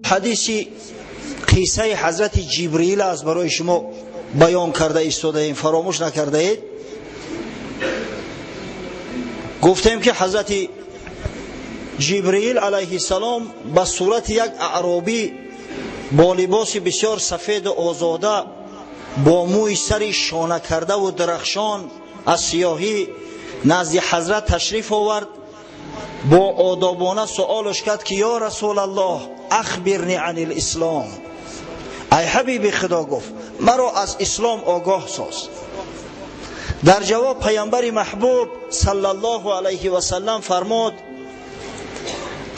Ҳадиси қиссаи ҳазрати Ҷибриил аз барои шумо баён карда истодаем, фаромӯш накардаед. Гуфтем ки ҳазрати Ҷибриил алайҳиссалом ба сурати як аъробӣ бо либоси бисёр сафеду озода, бо мӯи сари шона кардаву дарахшон аз сиёҳӣ назди ҳазрат ташриф овард. Бо одобона суолаш кард ки ё Расулаллоҳ, ахбирни ани лислом. Ай ҳабиби Худо, гуфт, маро аз ислом огоҳ соз. Дар ҷавоб паямбари маҳбуб саллаллоҳу алайҳи васаллам фармуд: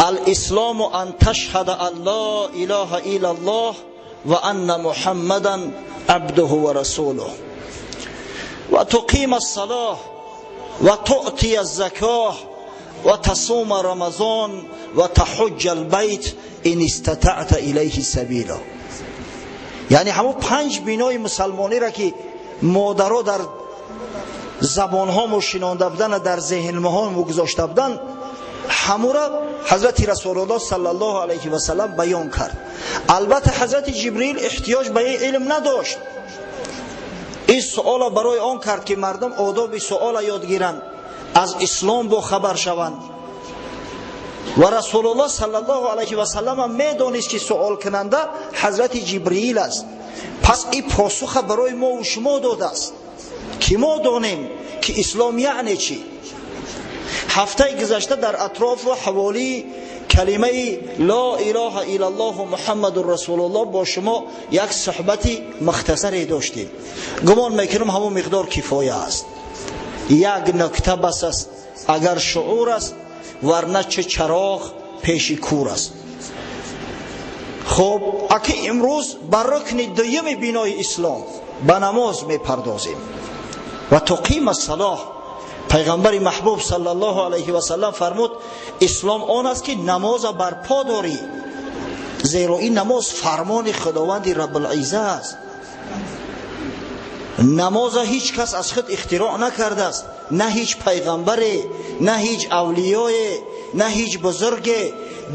алислому ан ташҳада ан ло илоҳа иллаллоҳ ва анна муҳаммадан абдуҳу ва расулуҳ ва туқима ассалоҳ ва туътия аззакоҳ ва тасума рамазон ва таҳуҷҷа албайт ин истатаъта илайҳи сабила. Яъне ҳамон панҷ бинои мусалмониро ки модаро дар забонҳомо шинонда буданд, дар зеҳнҳомо гузошта буданд, ҳамура ҳазрати Расулуллоҳ саллаллоҳу алайҳи васаллам баён кард. Албатта, ҳазрати Ҷибриил эҳтиёҷ ба ин илм надошт. Ин суола барои он кард, ки мардум одоби суола ёд гиранд, аз ислом бохабар шаванд. Ва Расулуллоҳ саллаллоҳу алайҳи васаллам медонист, ки суолкунанда ҳазрати Ҷибриил аст. Пас ин посуха барои мову шумо додааст, ки мо донем, ки ислом яъне чӣ. Ҳафтаи гузашта дар атрофу ҳаволии калимаи ло илоҳа иллаллоҳу муҳаммадун расулуллоҳ бо шумо як суҳбати мухтасаре доштем. Гумон мекунам, ҳамон миқдор кифоя аст. Як нукта бас аст, агар шуур аст, варна чӣ чароғ пеши кур аст. Хуб, аки имрӯз ба рукни дуюми бинои ислом, ба намоз мепардозем. Ва туқима салоҳ. Пайғамбари маҳбуб саллаллоҳу алайҳи васаллам фармуд: ислом он аст, ки намоза барпо дорӣ, зеро ин намоз фармони Худованди Раббулизза аст. Намоза ҳеҷ кас аз худ ихтироъ накардааст, на ҳеҷ пайғамбаре, на ҳеҷ авлиёе, на ҳеҷ бузурге,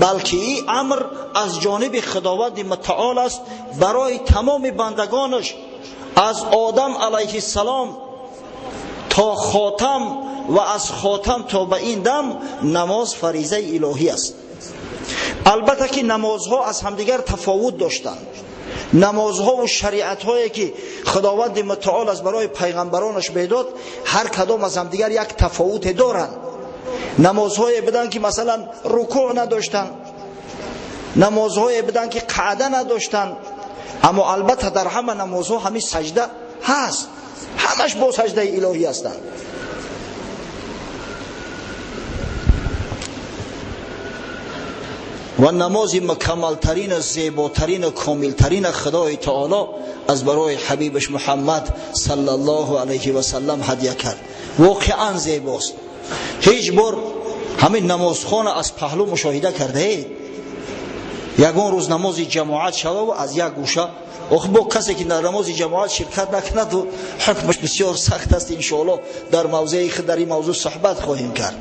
балки ин амр аз ҷониби Худованди Мутаол аст барои тамоми бандагонаш, аз Одам алайҳиссалом то хотам ва аз хотам то ба ин дам намоз фаризаи илоҳӣ аст. Албатта ки намозҳо аз ҳамдигар тафовут доштанд. Намозҳову шариатҳое ки Худованди Мутаол аз барои пайғамбаронаш медод, ҳар кадом аз ҳамдигар як тафовуте доранд. Намозҳое буданд, ки масалан рукӯъ надоштанд, намозҳое буданд, ки қаъда надоштанд, аммо албатта дар ҳама намозҳо ҳамин саҷда ҳаст, ҳамаш бо саҷдаи илоҳӣ ҳастанд. Ва намози мукаммалтарину зеботарину комилтарина Худои Таоло аз барои ҳабибаш Муҳаммад саллаллоҳу алайҳи васаллам ҳадя кард. Воқеан зебост. Ҳеҷ бор ҳамин намозхона аз паҳлӯ мушоҳида кардаед? Ягон рӯз намози ҷамоат шававу аз як гӯша ох бо касе ки дар намози ҷамоат ширкат накунаду ҳукмаш бисёр сахт аст. Иншоаллоҳ, дар мавзеи худ дар ин мавзӯъ суҳбат хоҳем кард.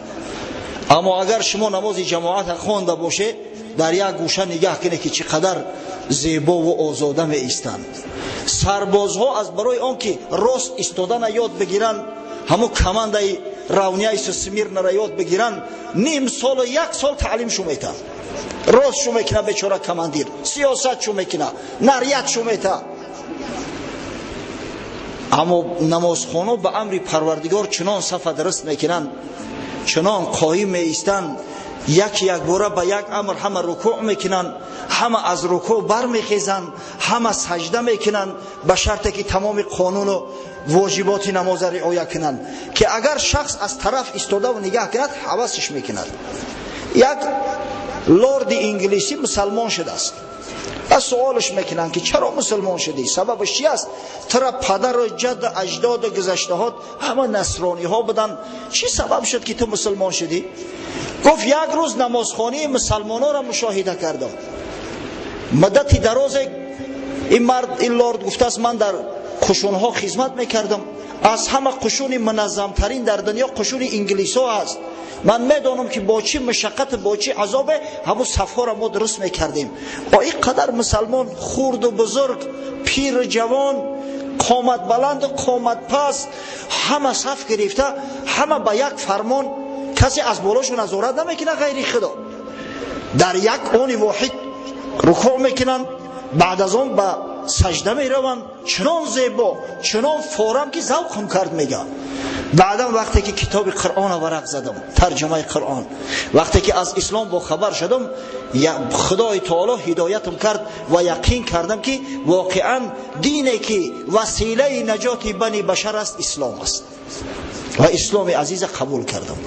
Аммо агар шумо намози ҷамоата хонда бошед, дар як гӯша нигаҳ кунед, ки чӣ қадар зебову озода меистанд сарбозҳо. Аз барои он ки рост истодана ёд бигиранд, ҳамун командаи равняйся смирно ра ёд бигиранд, ним солу як сол таълим шу метавад. Рост шу мекуна бечора командир, сиёсат шу мекуна, наряд шу мета. Аммо намозхоно ба амри Парвардигор чунон сафа дуруст мекунанд, чунон қоим меистанд, як якбора ба як амр ҳама рукӯъ мекунанд, ҳама аз рукӯъ бармехезанд, ҳама саҷда мекунанд, ба шарте ки тамоми қонуну воҷиботи намоза риоя кунанд, ки агар шахс аз тараф истодаву нигаҳ кунад, ҳавасш мекунад. Як лорди инглисӣ мусалмон шудааст ва суолш мекунанд, ки чаро мусулмон шудӣ, сабабаш чи аст? Тура падару ҷадду аҷдоду гузаштаҳот ҳама насрониҳо буданд, чӣ сабаб шуд, ки ту мусулмон шудӣ? Гуфт: як рӯз намозхонии мусалмононро мушоҳида кардам. Муддати дарозе ин мард, ин лорд гуфтааст, ман дар қушунҳо хизмат мекардам. Аз ҳама қушуни муназзамтарин дар дунё қушуни инглисҳо аст. Ман медонам ки бо чӣ мушаққат, бо чӣ азобе ҳамун сафҳоро мо дуруст мекардем. Ин қадар мусалмон хурду бузург, пиру ҷавон, қомат баланду қомат паст, ҳама саф гирифта, ҳама ба як фармон, касе аз болошон назорат намекунад ғайри Худо. Дар як они воҳид рукӯъ мекунанд, баъд аз он ба сажда мераванд. Чунон зебо, чунон форам ки завқам кард, мега. Баъдан вақте ки китоби Қуръонро варақ задам, тарҷумаи Қуръон, вақте ки аз ислом бохабар шудам, Худои таоло ҳидоятам кард ва яқин кардам ки воқеан дине ки василаи наҷоти бани башар аст, ислом аст, ва исломи азиза қабул кардам.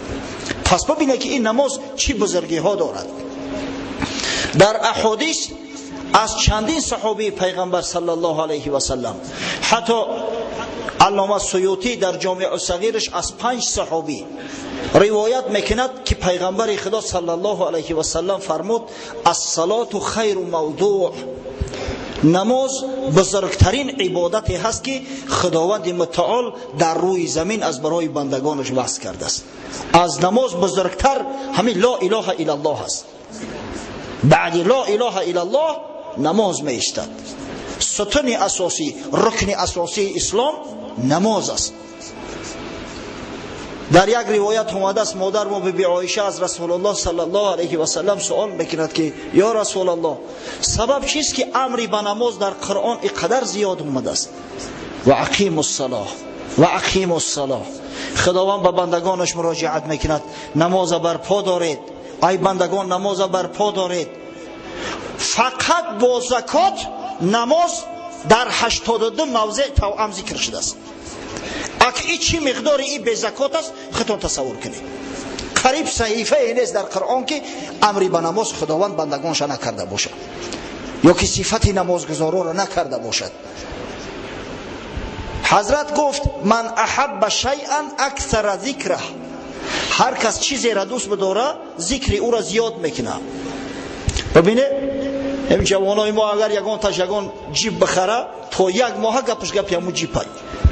Пас бибинед ки ин намоз чӣ бузургиҳо дорад. Дар аҳодис аз чандин саҳобии пайғамбар саллаллоҳу алайҳи васаллам, ҳатто Аллома Суютӣ дар Ҷомеъу Сағираш аз 5 саҳобӣ ривоят мекунад ки пайғамбари Худо саллаллоҳу алайҳи васаллам фармуд: ассалоту хайру мавдӯъ. Намоз бузургтарин ибодате ҳаст ки Худованди мутаол дар рӯи замин аз барои бандагонаш васл кардааст. Аз намоз бузургтар ҳамин ло илоҳа иллаллоҳ аст. Баъди ло илоҳа иллаллоҳ намоз меистад. Сутуни асосӣ, рукни асосии ислом намоз аст. Дар як ривоят омадааст, модар мо биби Оиша аз Расулуллоҳ саллаллоҳу алайҳи васаллам суол мекунад ки ё Расулаллоҳ, сабаб чист ки амри ба намоз дар Қуръон ин қадар зиёд омадааст? Ва ақиму ссалоҳ, ва ақиму ссалоҳ. Худованд ба бандагонаш муроҷиат мекунад: намоза барпо доред, ай бандагон, намоза барпо доред. Фақат бо закот намоз дар 82 мавзеъ тавъам зикр шудааст. Ак и чӣ миқдори и безакот аст, худтон тасаввур кунед. Қариб саҳифае нест дар Қуръон ки амри ба намоз Худованд бандагонша накарда бошад ё ки сифати намозгузороро накарда бошад. Ҳазрат гуфт: ман аҳабба шайъан аксара зикраҳ. Ҳар кас чизеро дӯст бидора, зикри ӯро зиёд мекунад. Бибинед, ин ҷавонои мо агар ягон таш ягон ҷип бихара, то як моҳа гапаш гапи ҳамун ҷипай,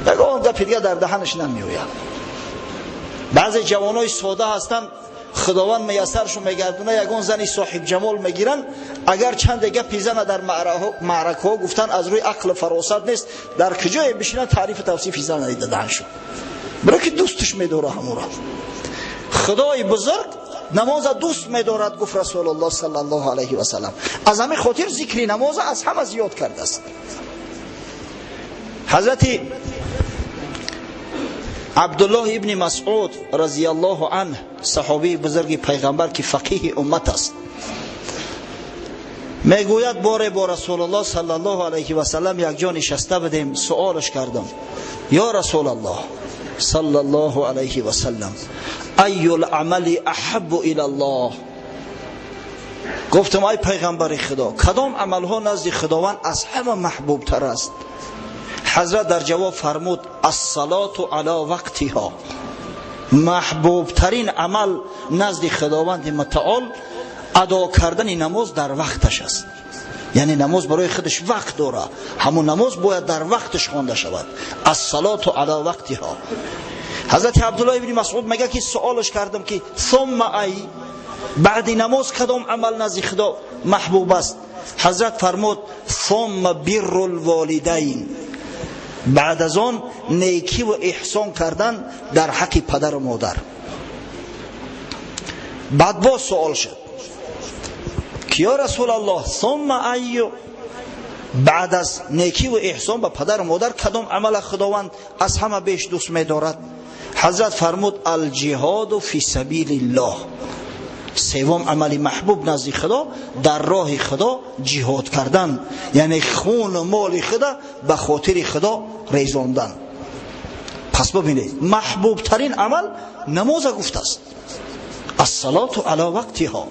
ягон гапи дига дар даҳанаш намеояд. Баъзе ҷавонои сода ҳастанд, Худованд меяссаршон мегардона, ягон зани соҳибҷамол мегиранд, агар чанде гапи зана дар маъракаҳо гуфтан аз рӯи ақлу фаросат нест, дар куҷое бишинанд, таърифу тавсифи зана даҳаншон, баро ки дӯсташ медора ҳамуро. Худои бузург намоза дӯст медорад, гуфт Расулуллоҳ саллаллоҳу алайҳи васаллам. Аз ҳамин хотир зикри намоза аз ҳама зиёд кардааст. Ҳазрати Абдуллоҳ ибни Масъуд разияллоҳу анҳ, саҳобии бузурги пайғамбар ки фақиҳи уммат аст, мегӯяд: боре бо Расулуллоҳ саллаллоҳу алайҳи васаллам якҷо нишаста будем, суолаш кардам: ё Расулаллоҳ саллаллоҳу алайҳи васаллам, айю ламали аҳаббу илаллоҳ? Гуфтам: ай пайғамбари Худо, кадом амалҳо назди Худованд аз ҳама маҳбубтар аст? Ҳазрат дар ҷавоб фармуд: ассалоту ало вақтиҳо. Маҳбубтарин амал назди Худованди мутаол адо кардани намоз дар вақташ аст. Яъне намоз барои худаш вақт дора, ҳамун намоз бояд дар вақташ хонда шавад. Ассалоту ало вақтиҳо. Ҳазрати Абдуллоҳ ибни Масъуд мега ки суолаш кардам ки сумма ай, баъди намоз кадом амал назди Худо маҳбуб аст? Ҳазрат фармуд: сумма бирру лволидайн. Баъд аз он некиву эҳсон кардан дар ҳаққи падару модар. Баъд боз суол шуд ки ё Расулаллоҳ, сумма айю, баъд аз некиву эҳсон ба падару модар кадом амала Худованд аз ҳама беш дӯст медорад? Ҳазрат фармуд: алҷиҳоду фи сабилиллоҳ. Севум амали маҳбуб назди Худо дар роҳи Худо ҷиҳод кардан, яъне хуну моли худа ба хотири Худо резондан. Пас бибинед, маҳбубтарин амал намоза гуфтааст: ассалоту ало вақтиҳо,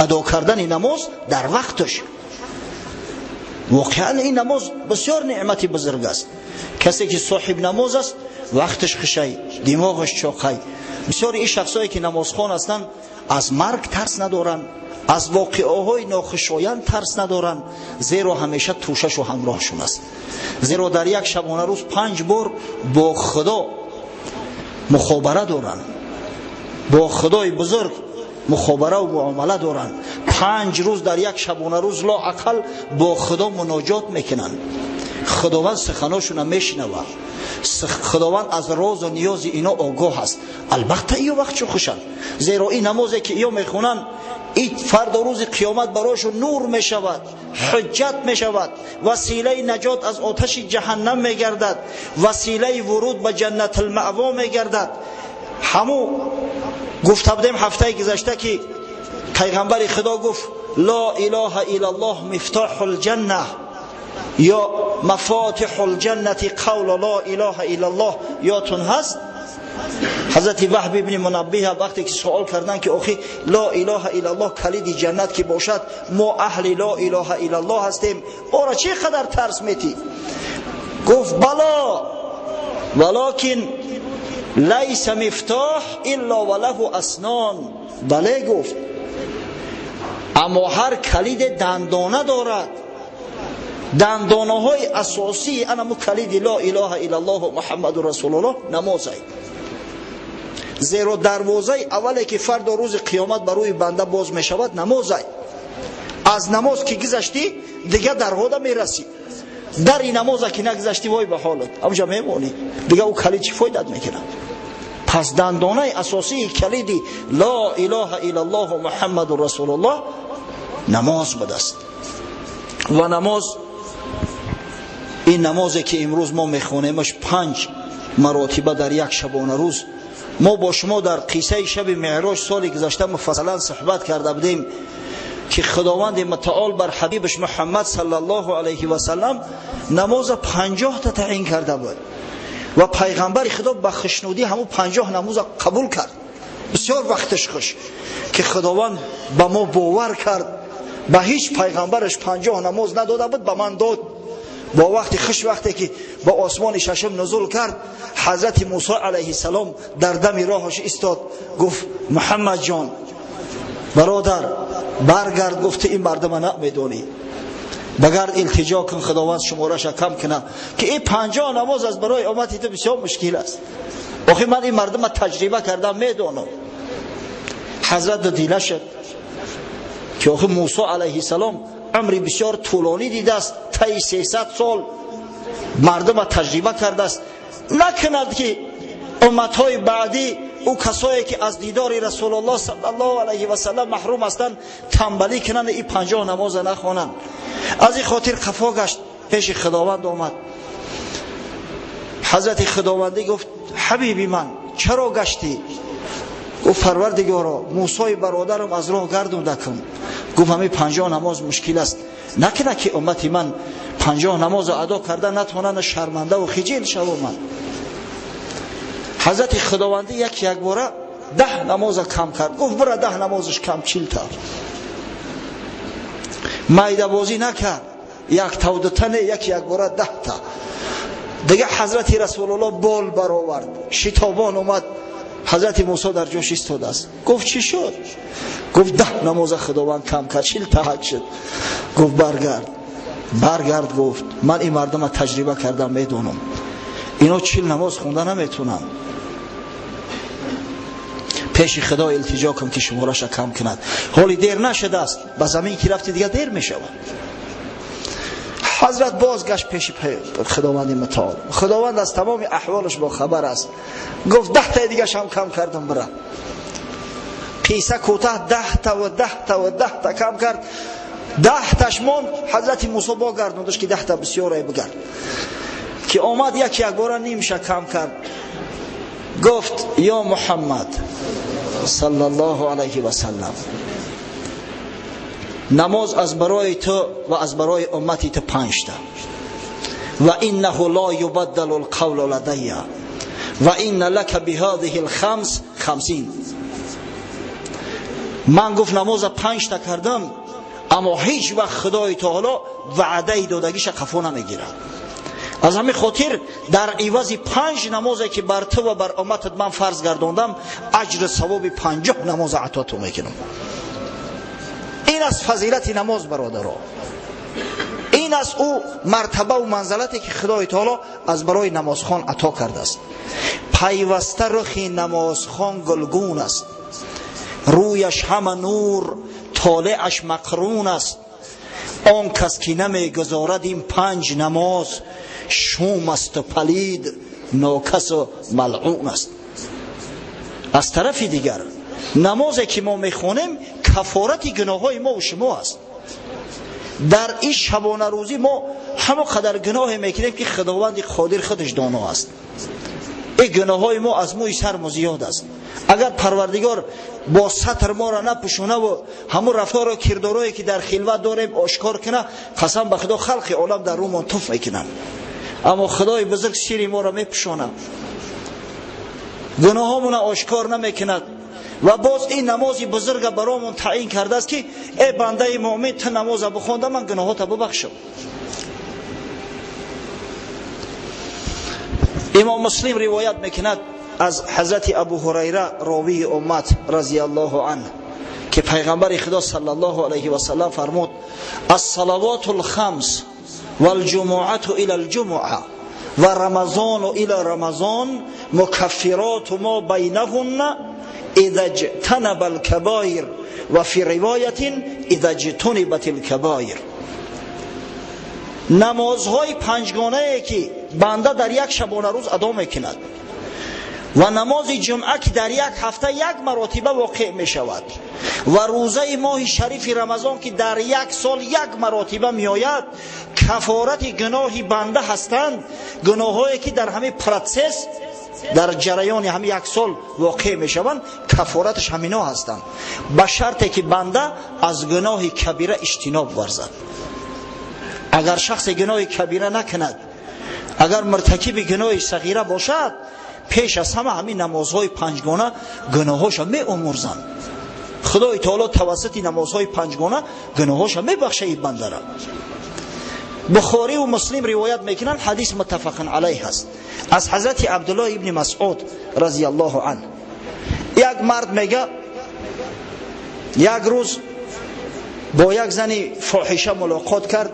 адо кардани намоз дар вақташ. Воқеан ин намоз бисёр неъмати бузург аст. Касе ки соҳиб намоз аст, вақташ хушай, димоғаш чоқай. Бисёри ин шахсое ки намозхон ҳастанд, аз марг тарс надоранд, аз воқеаҳои нохушоянд тарс надоранд, зеро ҳамеша тӯшашу ҳамроҳшон аст, зеро дар як шабонарӯз 5 бор бо Худо мухобара доранд. Бо Худои бузург мухобара ва муомала доранд. 5 рӯз дар як шабонарӯз лоақал бо Худо муноҷот мекунанд. Худованд суханошона мешунавад. Худованд аз розу ниёзи ино огоҳ аст. Албатта иё вақт чӣ хушанд, зеро ин намозе ки иё мехонанд, ин фардо рӯзи қиёмат барояшон нур мешавад, ҳуҷҷат мешавад, василаи наҷот аз оташи ҷаҳаннам мегардад, василаи вуруд ба ҷаннатулмаъво мегардад. Ҳаму гуфта будем ҳафтаи гузашта ки пайғамбари Худо гуфт: ло илоҳа иллаллоҳ мифтоҳул ҷанна ё мафотиҳул ҷаннати қавлу ло илоҳа иллаллоҳ. Ётун ҳаст? Ҳазрати Ваҳб ибни Мунаббиҳ вақте ки суол карданд ки охи ло илоҳа иллаллоҳ калиди ҷаннат ки бошад, мо аҳли ло илоҳа иллаллоҳ ҳастем, ора чӣ қадар тарс метӣ? Гуфт: бало, валокин лайса мифтоҳ илло ва лаҳу аснон. Бале, гуфт, аммо ҳар калиде дандона дорад. Дандонаҳои асосии анаму калиди ло илоҳа иллаллоҳу муҳаммаду расулуллоҳ намозай. Зеро дарвозаи аввале ки фардо рӯзи қиёмат ба рӯи банда боз мешавад намозай. Аз намоз ки гузаштӣ, дига дарҳода мерасӣ. Дари намоза ки нагузаштӣ, вой ба ҳолат, амҷа мемонӣ, дига ӯ калид чӣ фоидат мекунад? Пас дандонаи асосии калиди ло илоҳа иллаллоҳу муҳаммаду расулуллоҳ намоз будаст. Ва намоз, ин намозе ки имрӯз мо мехонемаш 5 маротиба дар як шабонарӯз. Мо бо шумо дар қиссаи шаби меъроҷ соли гузашта муфассалан суҳбат карда будем ки Худованди мутаол бар ҳабибаш Муҳаммад саллаллоҳу алайҳи васаллам намоза 50 та таъин карда буд ва пайғамбари Худо ба хушнудӣ ҳамун 50 намоза қабул кард. Бисёр вақташ хуш ки Худованд ба мо бовар кард, ба ҳеҷ пайғамбараш 50 намоз надода буд, ба ман дод. Бо вақти хуш, вақте ки ба осмони шашум нузул кард, ҳазрати Мусо алайҳиссалом дар дами роҳаш истод, гуфт: Муҳаммад ҷон, бародар, баргард. Гуфт: ин мардума намедонӣ, багард, илтиҷо кун, Худованд шумораша кам кунад, ки ин 50 намоз аз барои уммати ту бисёр мушкил аст. Охи ман ин мардума таҷриба кардам, медонам. Ҳазрат дудила шуд ки охи Мусо алайҳиссалом умри бисёр тӯлонӣ дидааст, таи 300 сол мардума таҷриба кардааст, накунад ки умматҳои баъдӣ, ӯ касое ки аз дидори Расулуллоҳ саллаллоҳу алайҳи васаллам маҳрум ҳастанд, танбалӣ кунанд, ин 50 намоза нахонанд. Аз ин хотир қафо гашт, пеши Худованд омад. Ҳазрати Худовандӣ гуфт: ҳабиби ман, чаро гаштӣ? Гуфт: Парвардигоро, Мусои бародарам аз роҳ гардонда кун. Гуфт: ҳамин 50 намоз мушкил аст, накунад ки уммати ман 50 намозро адо карда натавонанд, шарманда ва хиҷил шавам. Ҳазрати Худовандӣ як якбора 10 намоза кам кард. Гуфт: бура, 10 намозаш кам, 40 та. Майдабозӣ накард, як та дута не, як якбора 10 та. Дига ҳазрати Расулуллоҳ бол баровард, шитобон омад. Ҳазрати Мусо дар ҷош истодааст. Гуфт: чӣ шуд? Гуфт: 10 намоза Худованд кам кард, 40 та ҳак шуд. Гуфт: баргард, баргард. Гуфт: ман ин мардума таҷриба кардам, медонам, ино 40 намоз хонда наметунанд. Пеши Худо илтиҷо кун ки шумораша кам кунад. Ҳоли дер нашудааст, ба замин ки рафти, дига дер мешавад. Ҳазрат бозгашт пеши Худованди мутаол. Худованд аз тамоми аҳволаш бохабар аст. Гуфт: 10 таи дигашам кам кардам, бира. Қисса кӯтаҳ, 10 та ва 10 та ва 10 та кам кард, 10 таш монд. Ҳазрати Мусо богардондаш ки 10 та бисёре, бигард. Ки омад, як якбора нимша кам кард. Гуфт: ё Муҳаммад саллаллоҳу алайҳи васаллам, намоз аз барои ту ва аз барои уммати ту 5 та, ва иннаҳу ло юбаддалу лқавлу ладайя, ва инна лака биҳадиҳи лхамс 50. Ман, гуфт, намоза 5 та кардам, аммо ҳеҷ вақт Худои таоло ваъдаи додагиша қафо намегирад. Аз ҳамин хотир дар ивази 5 намозе ки бар ту ва бар умматат ман фарз гардондам, аҷру савоби 50 намоза ато ту мекунам. Ин аст фазилати намоз, бародаро. Ин аст ӯ мартабаву манзалате ки Худои таоло аз барои намозхон ато кардааст. Пайваста рухи намозхон гулгун аст. Рӯяш ҳама нур, толеаш мақрун аст. Он кас ки намегузорад ин панҷ намоз, шум аст ва палид, нокас ва малъун аст. Аз тарафи дигар намозе ки мо мехонем кафорати гуноҳҳои мо ва шумо аст. Дар ин шабонарӯзӣ мо ҳамон қадар гуноҳе мекунем ки Худованди Қодир худаш доно аст. Ин гуноҳҳои мо аз мӯи сар мо зиёд аст. Агар Парвардигор бо сатр моро напӯшона ва ҳамон рафтору кирдорое ки дар хилват дорем ошкор кунад, қасам ба Худо халқи олам дар рӯмон туф мекунанд. Аммо Худои бузург сири моро мепӯшонад, гуноҳҳомонро ошкор намекунад. Ва боз ин намози бузурга баромон таъин кардааст ки эй бандаи муъмин, ту намоза бихонда, ман гуноҳота бубахшам. Имом Муслим ривоят мекунад аз ҳазрати Абу Ҳурайра, ровии уммат разияллоҳу анҳ, ки пайғамбари Худо саллаллоҳу алайҳи васаллам фармуд: الصلوات الخمس والجمعة إلى الجمعة ورمضان إلى رمضان مكفرات ما بينهن إذا اجتنب الكبائر، وفي رواية إذا اجتنبت الكبائر. Намозҳои панҷгонае ки банда дар як шабонарӯз адо мекунад ва намози ҷумъа ки дар як ҳафта як маротиба воқеъ мешавад ва рӯзаи моҳи шарифи Рамазон ки дар як сол як маротиба меояд, кафорати гуноҳи банда ҳастанд. Гуноҳҳое ки дар ҳамин процесс, дар ҷараёни ҳамин як сол воқеъ мешаванд, кафораташ ҳамино ҳастанд, ба шарте ки банда аз гуноҳи кабира иҷтиноб варзад. Агар шахсе гуноҳи кабира накунад, агар муртакиби гуноҳи сағира бошад, пеш аз ҳама ҳамин намозҳои панҷгона гуноҳҳоша меомӯрзанд. Худои таоло тавассути намозҳои панҷгона гуноҳҳоша мебахшад ин бандара. Бухорӣ ва Муслим ривоят мекунанд, ҳадис муттафақун алайҳ аст, аз ҳазрати Абдуллоҳ ибни Масъуд разияллоҳу анҳ. Як мард мега, як рӯз бо як зани фоҳиша мулоқот кард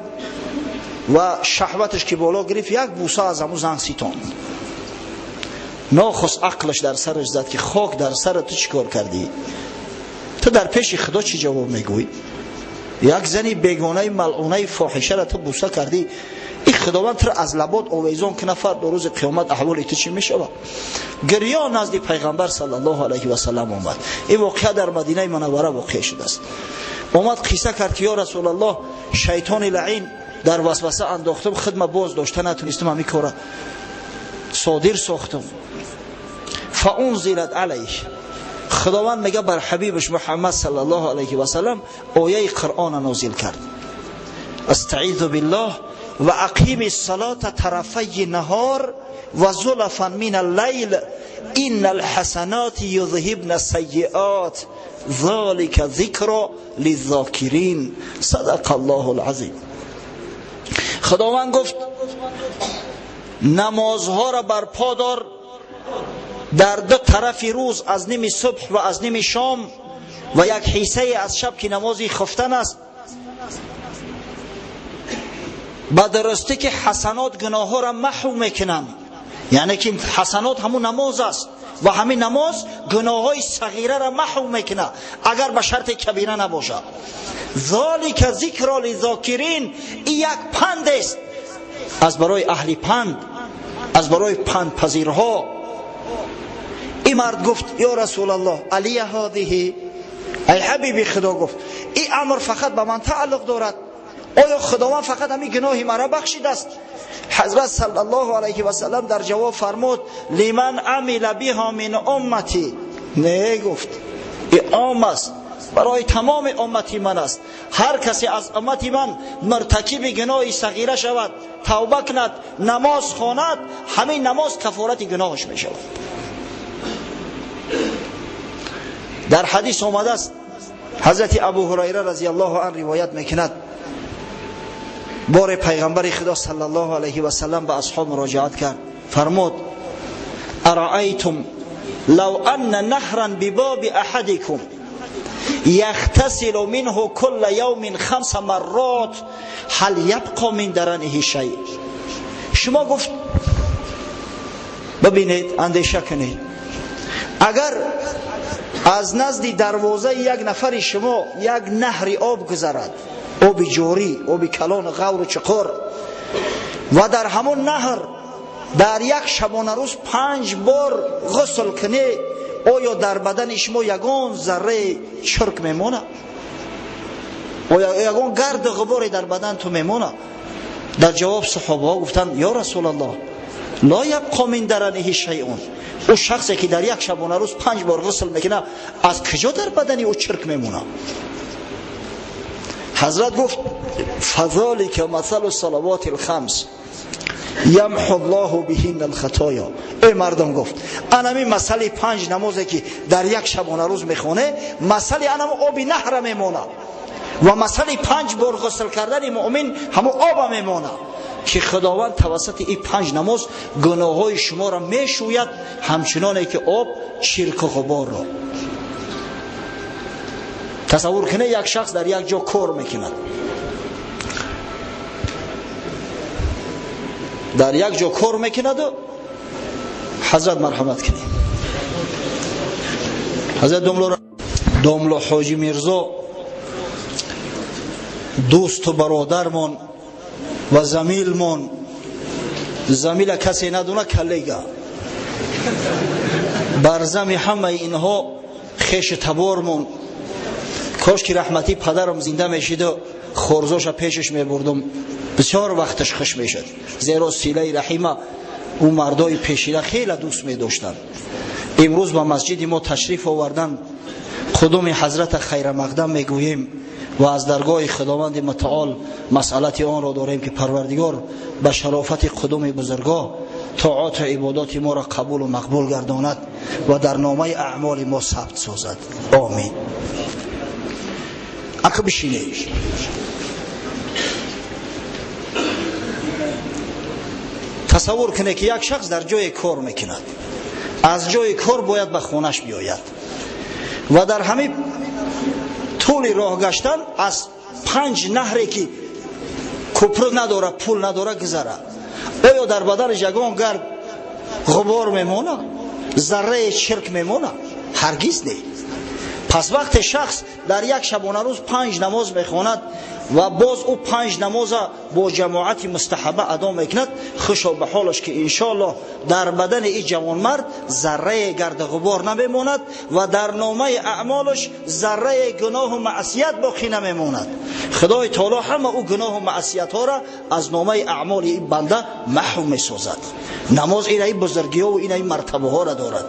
ва шаҳваташ ки боло гирифт, як буса аз ҳамун зан ситонд. Нохуст ақлаш дар сараш зад ки хок дар сара, ту чӣ кор кардӣ? Ту дар пеши Худо чӣ ҷавоб мегӯӣ? Як зани бегонаи малъунаи фоҳишаро ту буса кардӣ, ин Худованд туро аз лабот овезон кунад, фардо рӯзи қиёмат аҳволи ту чӣ мешавад? Гирён назди пайғамбар саллаллоҳу алайҳи васаллам омад. Ин воқеа дар Мадинаи Мунаввара воқеъ шудааст. Омад, қисса кард ки ё Расулаллоҳ, шайтони лаъин дар васваса андохтам, хидма боз дошта натунистам, ҳамин кора содир сохтам. فانزلت علیه، خداوند میگه بر حبیبش محمد صلی الله علیه و سلم آیه قرآن نازل کرد: استعیذ بالله و اقیم الصلاة طرفی نهار و زلفا من اللیل ان الحسنات یذهبن السیئات ذلك ذکر للذاکرین. صدق الله العظیم. خداوند گفت نمازها را برپا دار در دو طرف روز، از نیم صبح و از نیم شام و یک حصه از شب که نمازی خفتن است. با درستی که حسنات گناه ها را محو میکنند، یعنی که حسنات همون نماز است و همین نماز گناه های صغیره را محو میکنه اگر به شرط کبیره نباشد. ذالک ذکر للذاکرین، این یک پند است از برای اهل پند، از برای پند پذیرها. این مرد گفت یا رسول الله علی هذه، ای حبیبی خدا، گفت این امر فقط به من تعلق دارد، آیا خداوند فقط همین گناهی مرا بخشید است؟ حضرت صلی الله علیه و سلم در جواب فرمود لمن عمل بها من امتی. نه، گفت این عام است، برای تمام امتی من است. هر کسی از امتی من مرتکب گناه صغیره شود، توبه کند، نماز خواند، همین نماز کفارت گناهش می شود. در حدیث آمده است، حضرت ابو هریره رضی الله عنه روایت میکند، بار پیغمبر خدا صلی الله علیه و سلم به اصحاب مراجعت کرد، فرمود ارأیتم لو ان نهرا بباب احدکم یغتسل منه كل یوم 5 مرات هل یبقى من درنه شیء. شما گفت ببینید، اندیشه کنید، اگر Аз назди дарвозаи як нафари шумо як наҳри об гузарад, оби ҷорӣ, оби калон, ғавру чуқур, ва дар ҳамон наҳр дар як шабонарӯз 5 бор ғусл кунед, оё дар бадани шумо ягон зарраи чирк мемонад? Оё ягон гарду ғуборе дар бадан ту мемонад? Дар ҷавоб саҳобаҳо гуфтанд: ё Расулаллоҳ, ла ябқо мин дараниҳи шайъун. Ӯ шахсе ки дар як шабонарӯз 5 бор ғусл мекунад, аз куҷо дар бадани ӯ чирк мемонад? Ҳазрат гуфт: фазалика масалу салавати алхамс ямҳу аллоҳу биҳинна алхатоя. Эй мардум, гуфт, анами масали 5 намозе ки дар як шабонарӯз мехоне, масали анам оби наҳра мемонад ва масали 5 бор ғусл кардани муъмин ҳамо оба мемонад, ки Худованд тавассути ин 5 намоз гуноҳҳои шуморо мешӯяд, ҳамчуноне ки об чирку ғуборро. Тасаввур кунед, як шахс дар як ҷо кор мекунад, дар як ҷо кор мекунаду ҳазрат марҳамат кунед. Ҳазрат домло Ҳоҷи Мирзо, дӯсту бародармон ва замилмон, замила касе надуна, коллега, бар зами ҳамаи инҳо хешу табормон. Кош ки раҳматӣ падарам зинда мешиду хорзоша пешаш мебурдум, бисёр вақташ хуш мешуд, зеро силаи раҳима ӯ мардои пешина хеле дӯст медоштанд. Имрӯз ба масҷиди мо ташриф овардан, қудуми ҳазрата хайрамақдам мегӯем ва аз даргоҳи Худованди мутаол масъалати онро дорем, ки Парвардигор ба шарофати қудуми бузургоҳ тоату ибодоти моро қабулу мақбул гардонад ва дар номаи аъмоли мо сабт созад. Омин. Ака бишинед. Тасаввур кунед, ки як шахс дар ҷое кор мекунад, аз ҷои кор бояд ба хонаш биёяд ва дар ҳамин тӯли роҳ гаштан аз 5 наҳре ки кӯпру надора, пул надора, гузара. Оё дар баданаш ягон гард ғубор мемонад? Зарраи чирк мемонад? Ҳаргиз не. Пас вақте шахс дар як шабонарӯз 5 намоз мехонад ва боз ӯ 5 намоза бо ҷамоати мустаҳаба адо мекунад, хушо ба ҳолаш, ки иншоаллоҳ дар бадани ин ҷавонмард зарраи гарду ғубор намемонад ва дар номаи аъмолаш зарраи гуноҳу маъсият боқӣ намемонад. Худои таоло ҳама ӯ гуноҳу маъсиятҳоро аз номаи аъмоли ин банда маҳв месозад. Намоз инаи бузургиҳову инаи мартабаҳоро дорад.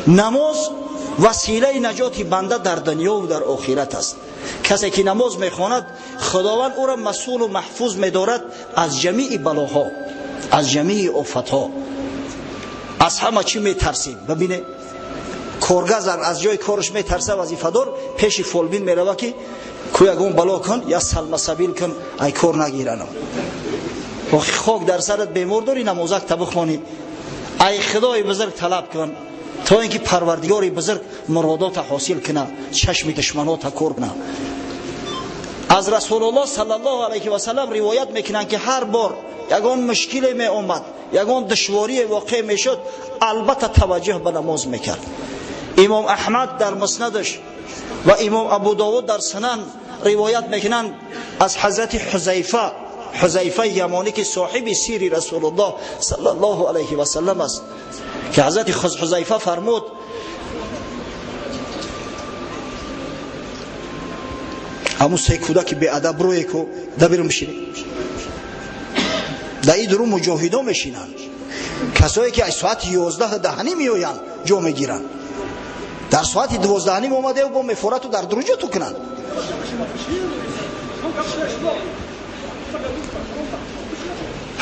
Намоз василаи наҷоти банда дар дунёву дар охират аст. Касе ки намоз мехонад, Худованд ӯро масъулу маҳфуз медорад аз ҷамии балоҳо, аз ҷамии офатҳо. Аз ҳама чӣ метарсем? Бибине, коргар аз ҷои кораш метарса, вазифадор пеши фолбин мерава, ки ку ягон бало кун, я салмасабил кун, ай кор нагиранам. Охи хок дар сарат, бемор дорӣ, намозак та бихонӣ, ай Худои бузург талаб кун, то ин ки Парвардигори бузург муродота ҳосил кунад, чашми душманота кор кунад. Аз Расулуллоҳ саллаллоҳу алайҳи васаллам ривоят мекунанд, ки ҳар бор ягон мушкиле меомад, ягон душворие воқеъ мешуд, албатта таваҷҷӯҳ ба намоз мекард. Имом Аҳмад дар муснадаш ва имом Абу Довуд дар Сунан ривоят мекунанд аз ҳазрати Ҳузайфа, Ҳузайфаи Ямонӣ, ки соҳиби сири Расулуллоҳ саллаллоҳу алайҳи васаллам аст, ки ҳазрати Ҳузайфа фармуд: ҳамун се кӯдаки беадаб рӯе ку дабиру мешинед. Дар ин дуру муҷоҳидо мешинанд, касое ки аз соати 11:10 меоянд, ҷо мегиранд. Дар соати 12:30 омадаю бо мефорату дар дуруҷо ту кунанд.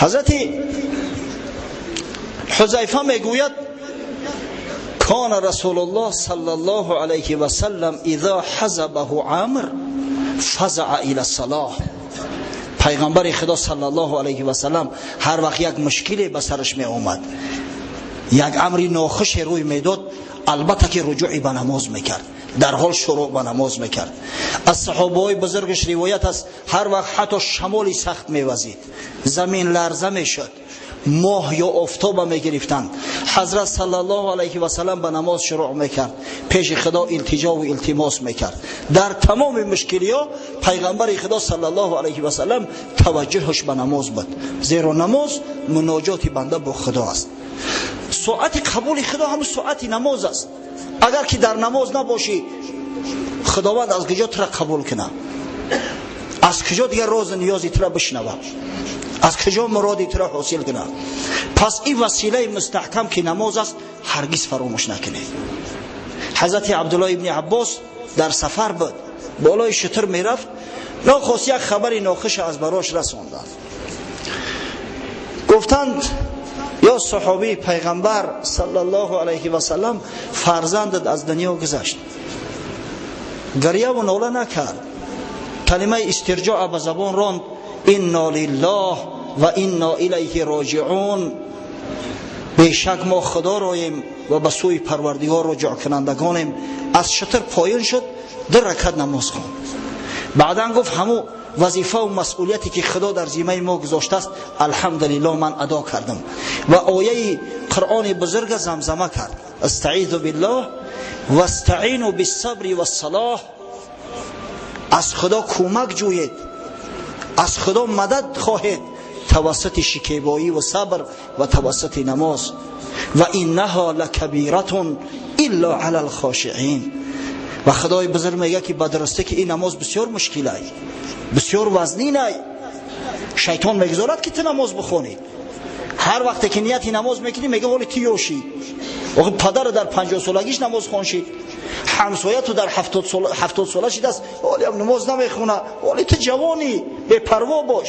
Ҳазрати Ҳузайфа мегӯяд: кана Расулуллоҳ саллаллоҳу алайҳи васаллам иза ҳазабаҳу амр фазаа ила салоҳ. Пайғамбари Худо саллаллоҳу алайҳи васаллам ҳар вақт як мушкиле ба сараш меомад, як амри нохуше рӯй медод, албатта ки руҷӯи ба намоз мекард, дар ҳол шурӯъ ба намоз мекард. Аз саҳобаҳои бузургаш ривоят аст, ҳар вақт ҳатто шамоли сахт мевазид, замин ларза мешуд, моҳ ё офтоба мегирифтанд. Ҳазрат саллаллоҳу алайҳи васаллам ба намоз шурӯъ мекард, пеши Худо илтиҷо ва илтимос мекард. Дар тамоми мушкилиҳо пайғамбари Худо саллаллоҳу алайҳи васаллам таваҷҷӯҳаш ба намоз буд, зеро намоз муноҷоти банда бо Худо аст. Соати қабули Худо ҳамун соати намоз аст. Агар ки дар намоз набошӣ, Худованд аз куҷо тура қабул кунад? Аз куҷо дигар розу ниёзи тура бишнавад? Аз куҷо муроди тура ҳосил кунад? Пас ин василаи мустаҳкам ки намоз аст, ҳаргиз фаромӯш накунед. Ҳазрати Абдуллоҳ ибни Аббос дар сафар буд, болои шутур мерафт, нохост як хабари нохуш аз барош расонданд. Гуфтанд: ё саҳобии пайғамбар саллаллоҳу алайҳи васаллам, фарзандат аз дунё гузашт. Гирьяву нола накард, калимаи истирҷоа ба забон ронд: инна лиллаҳ ва инна илайҳи роҷиун. Бешак мо Худороем ва ба сӯи Парвардигор роҷеъкунандагонем. Аз шутур поён шуд, 2 ракат намоз хонд. Баъдан гуфт: ҳамун вазифа ва масъулияте ки Худо дар зиммаи мо гузоштааст, алҳамдулиллоҳ, ман адо кардам. Ва ояи Қуръони бузурга замзама кард: астаизу биллоҳ вастаину биссабри вассалоҳ. Аз Худо кӯмак ҷӯед, аз Худо мадад хоҳед тавассути шикебоӣ ва сабр ва тавассути намоз. Ва иннаҳа лакабиратун илла ала алхошиин. Ва Худои бузург мегӯяд ки ба дурустӣ ки ин намоз бисёр мушкил ай, бисёр вазнин ай. Шайтон мегузорад ки ту намоз бихонӣ. Ҳар вақте ки нияти намоз мекунӣ, мегӯяд: ҳоли ту ёшӣ. Охи падара дар 50 солагиш намоз хоншид, ҳамсоя ту дар 70 сола шидааст, ҳоли ҳам намоз намехона, ҳоли ту ҷавонӣ, бепарво бош.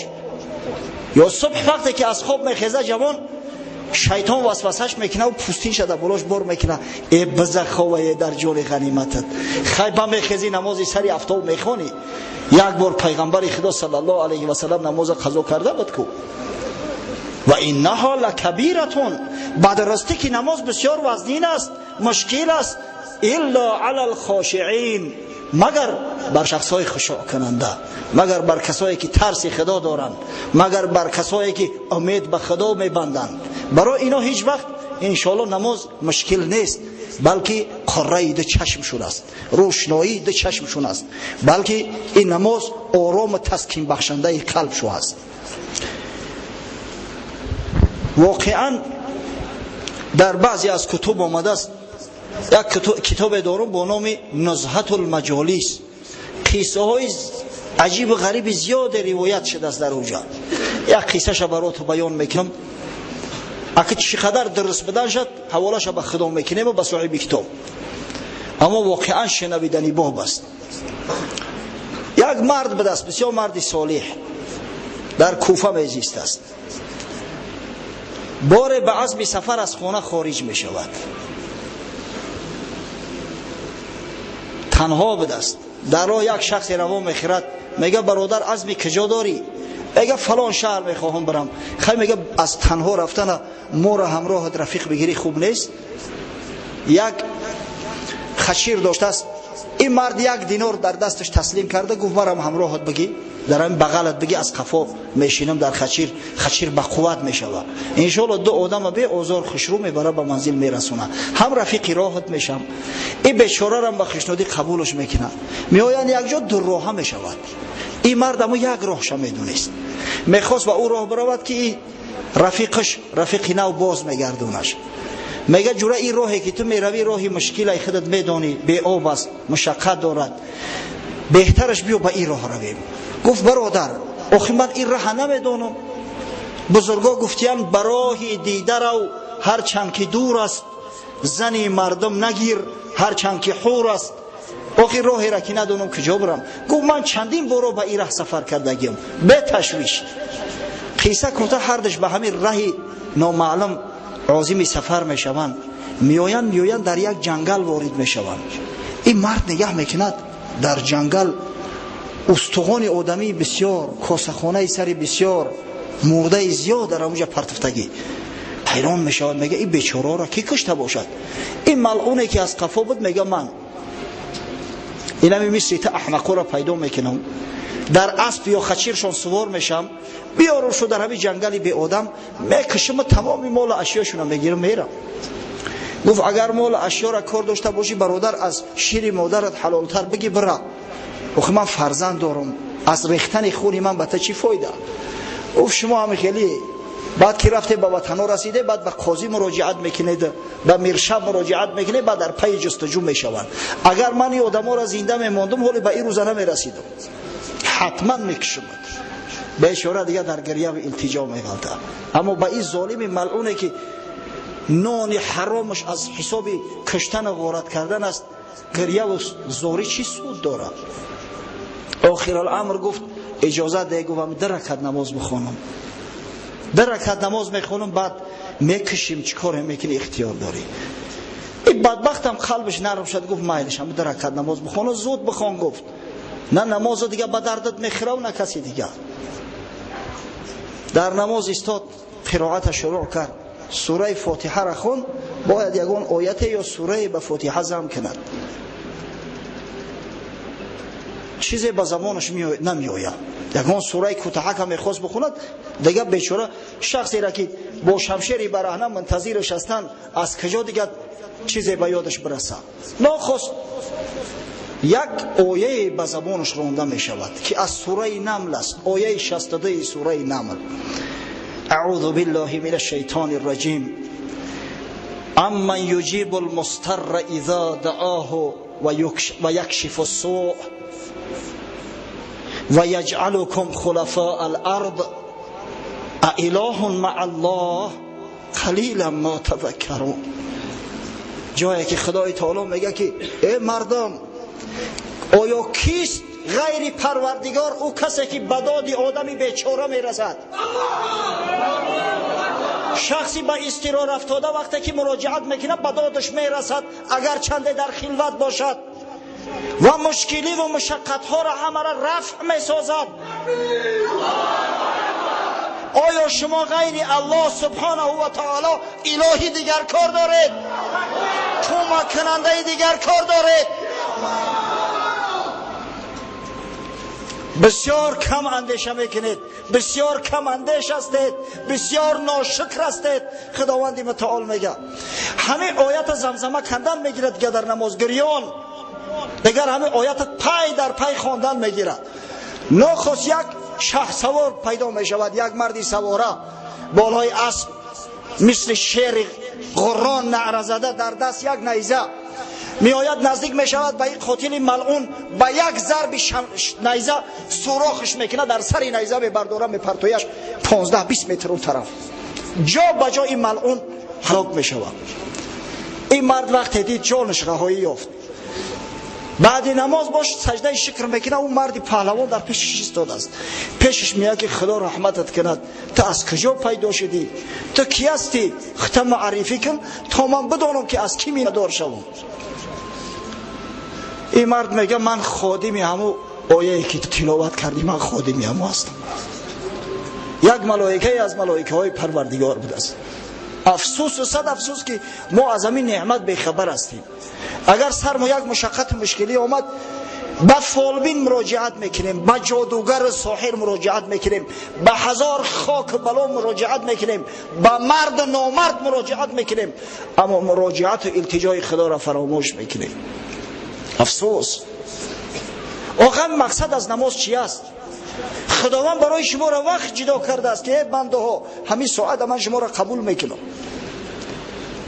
Ё субҳ вақте ки аз хоб мехеза ҷавон, шайтон васвасаш мекунад ва пӯстинша дар болош бор мекунад: э биза ховае дар ҷоли ғаниматат, хай ба мехезӣ, намози сари афтоб мехонӣ. Як бор пайғамбари Худо саллаллоҳу алайҳи васаллам намоза қазо карда буд ку. Ва иннаҳа лакабиратун, ба дурустӣ ки намоз бисёр вазнин аст, мушкил аст, илла ала алхошиин, магар бар шахсҳои хушӯъкунанда, магар бар касое ки тарси Худо доранд, магар бар касое ки умед ба Худо мебанданд. Барои ино ҳеҷ вақт иншоаллоҳ намоз мушкил нест, балки қурраи ду чашмшун аст, рӯшноии ду чашмшун аст, балки ин намоз орому таскинбахшандаи қалбшу аст. Воқеан дар баъзе аз кутуб омадааст, як китобе дорум бо номи Нузҳатулмаҷолис, қиссаҳои аҷибу ғариби зиёде ривоят шудааст дар онҷа. Як қиссаша бароту баён мекунам, аки чӣ қадар дуруст будан шад, ҳаволаша ба Худо мекунем ва ба соҳиби китоб, аммо воқеан шунавидани боб аст. Як мард будааст, бисёр марди солиҳ, дар Куфа мезистааст. Боре ба азми сафар аз хона хориҷ мешавад, танҳо будааст. Дар роҳ як шахсе равон мехӯрад, мега: бародар, азми куҷо дорӣ? Мега: фалон шаҳр мехоҳам барам. Хай, мега, аз танҳо рафтана моро ҳамроҳат рафиқ бигирӣ хуб нест. Як хашир доштааст. Ин мард 1 динор дар дасташ таслим карда, гуфт: марам ҳамроҳат бигӣ, дар ҳамин бағалат бигӣ, аз қафо мешинам дар хачир, хачир ба қувват мешава. Иншоалло ду одама беозор хушрӯ мебара, ба манзил мерасона, ҳам рафиқи роҳат мешам. Ин бечорарам ба хушнудӣ қабулаш мекунад. Меоянд якҷо, дуроҳа мешавад. Ин мард амо як роҳша медонист, мехост ба ӯ роҳ биравад ки ин рафиқаш, рафиқи нав боз мегардонаш. Мега: ҷура, ин роҳе ки ту меравӣ роҳи мушкилай, худат медонӣ, беоб аст, мушаққат дорад, беҳтараш биё ба ин роҳ равем. Гуфт: бародар, охи ман ин раҳа намедонам. Бузурго гуфтиянд: ба роҳи дида рав, ҳарчанд ки дур аст, зани мардум нагир, ҳарчанд ки ҳур аст. Охи роҳеро ки надонам куҷо бирам. Гуфт: ман чандин боро ба ин раҳ сафар кардагиам, беташвиш. Қисса кӯтоҳ, ҳардаш ба ҳамин раҳи номаълум озими сафар мешаванд. Меоянд, меоянд, дар як ҷангал ворид мешаванд. Ин мард нигаҳ мекунад, дар ҷангал устухони одамии бисёр, косахонаи сари бисёр, мурдаи зиёд дар ҳамонҷа партуфтагӣ. Ҳайрон мешавад, мега: ин бечораро кӣ кушта бошад? Ин малъуне ки аз қафо буд, мега: ман инами мисли та аҳмақоро пайдо мекунам, Дар асп ё хачиршон сувор мешам, биёрумшу дар ҳамин ҷангали беодам мекушам ва тамоми молу ашёшонро мегирам, мерам. Гуфт агар молу ашёра кор дошта бошӣ, бародар, аз шири модарат ҳалолтар бигӣ бира. Охи ман фарзанд дорам, аз рехтани хуни ман ба та чӣ фойда? Гуфт шумо ҳами хеле баъд ки рафте ба ватанҳо расиде, баъд ба қозӣ муроҷиат мекунед, ба миршаб муроҷиат мекунед, баъд дар пайи ҷустуҷӯ мешаванд. Агар ман ин одаморо зинда мемондум, ҳоле ба ин рӯза намерасидам, ҳатман мекушумад. Бечора дигар дар гирья ва илтиҷо меғалтад. Аммо ба ин золими малъуне ки нони ҳаромаш аз ҳисоби куштану ғорат кардан аст, гирья ва зорӣ чӣ суд дорад? Охируламр гуфт иҷозат деҳ, гуфтам 2 ракат намоз бихонам. 2 ракат намоз мехонам, баъд мекушим, чӣ коре мекунӣ, ихтиёр дорӣ. Ин бадбахтам қалбаш нарм шуд, гуфт майлиш, ҳам 2 ракат намоз бихонам, зуд бихон. Гуфт на намозо дига ба дардат мехӯрав, на каси дига. Дар намоз истод, қироата шурӯъ кард, сураи фотиҳаро хон, бояд ягон ояте ё сурае ба фотиҳа зам кунад. Чизе ба забонаш намеояд. Ягон сураи кӯтаҳака мехост бихонад, дига бечора шахсеро ки бо шамшери бараҳна мунтазираш ҳастанд, аз куҷо дига чизе ба ёдаш бирасад? Нохост як ояе ба забонаш ронда мешавад ки аз сураи Намл аст, ояи 62 сураи Намл. اعوذ بالله من الشیطان الرجیم. امن یجیب المضطر اذا دعاه و یکشف السوء و یجعلکم خلفاء الارض االه مع الله قلیلا ما تذکرون. جایی که خدای تعالی میگه که ای مردم، آیا کیست غیر پروردگار او کسی که به داد آدمی بیچاره میرسد؟ شخصی به اضطرار افتاده وقتی که مراجعت میکنه به دادش میرسد، اگر چنده در خلوت باشد و مشکلی و مشقت ها را همه را رفع میسازد. آیا شما غیر الله سبحانه و تعالی الهی دیگر کار دارید؟ کمک کننده دیگر کار دارید؟ بسیار کم اندیشه میکنید، بسیار کم اندیش هستید، بسیار ناشکر هستید. خداوند متعال میگه همه آیت زمزمه کردن میگیرد که در نماز گریان، دیگر همه آیت پای در پای خواندن میگیرد. ناخواست یک شه سوار پیدا میشود، یک مردی سواره بالای اسب مثل شیر غران نعره زده، در دست یک نیزه میآید، نزدیک میشود به این قاتل ملعون، به یک ضرب نیزه سوراخش میکنه، در سر نیزه میبرداره، میپرتویش 15-20 متر اون طرف، جا به جا این ملعون هلاک میشود. این مرد وقتی دید جانش رهایی یافت. بعد نماز باش سجده شکر میکنه، اون مرد پهلوان در پیشش ایستاده است. پیشش میگه که خدا رحمتت کند، تو از کجا پیدا شدی؟ تو کی هستی؟ خودت معرفی کن تا من بدانم که از کی میدار شوم. این مرد میگه من خادمی همو آیه که تلاوت کردی، من خادمی همو هستم. یک ملائکه از ملائکه های پروردگار بوده است. افسوس و صد افسوس که ما از همین نعمت بیخبر هستیم. اگر سر ما یک مشقت و مشکلی آمد، به فالبین مراجعت میکنیم، به جادوگر ساحر مراجعت میکنیم، به هزار خاک بلا مراجعت میکنیم، به مرد نامرد مراجعت میکنیم، اما مراجعت و التجای خدا را فراموش میکنیم. افسوس. آخر مقصد از نماز چی است؟ خداوند برای شما را وقت جدا کرده است که ای بنده ها، همین ساعت من شما را قبول میکنم،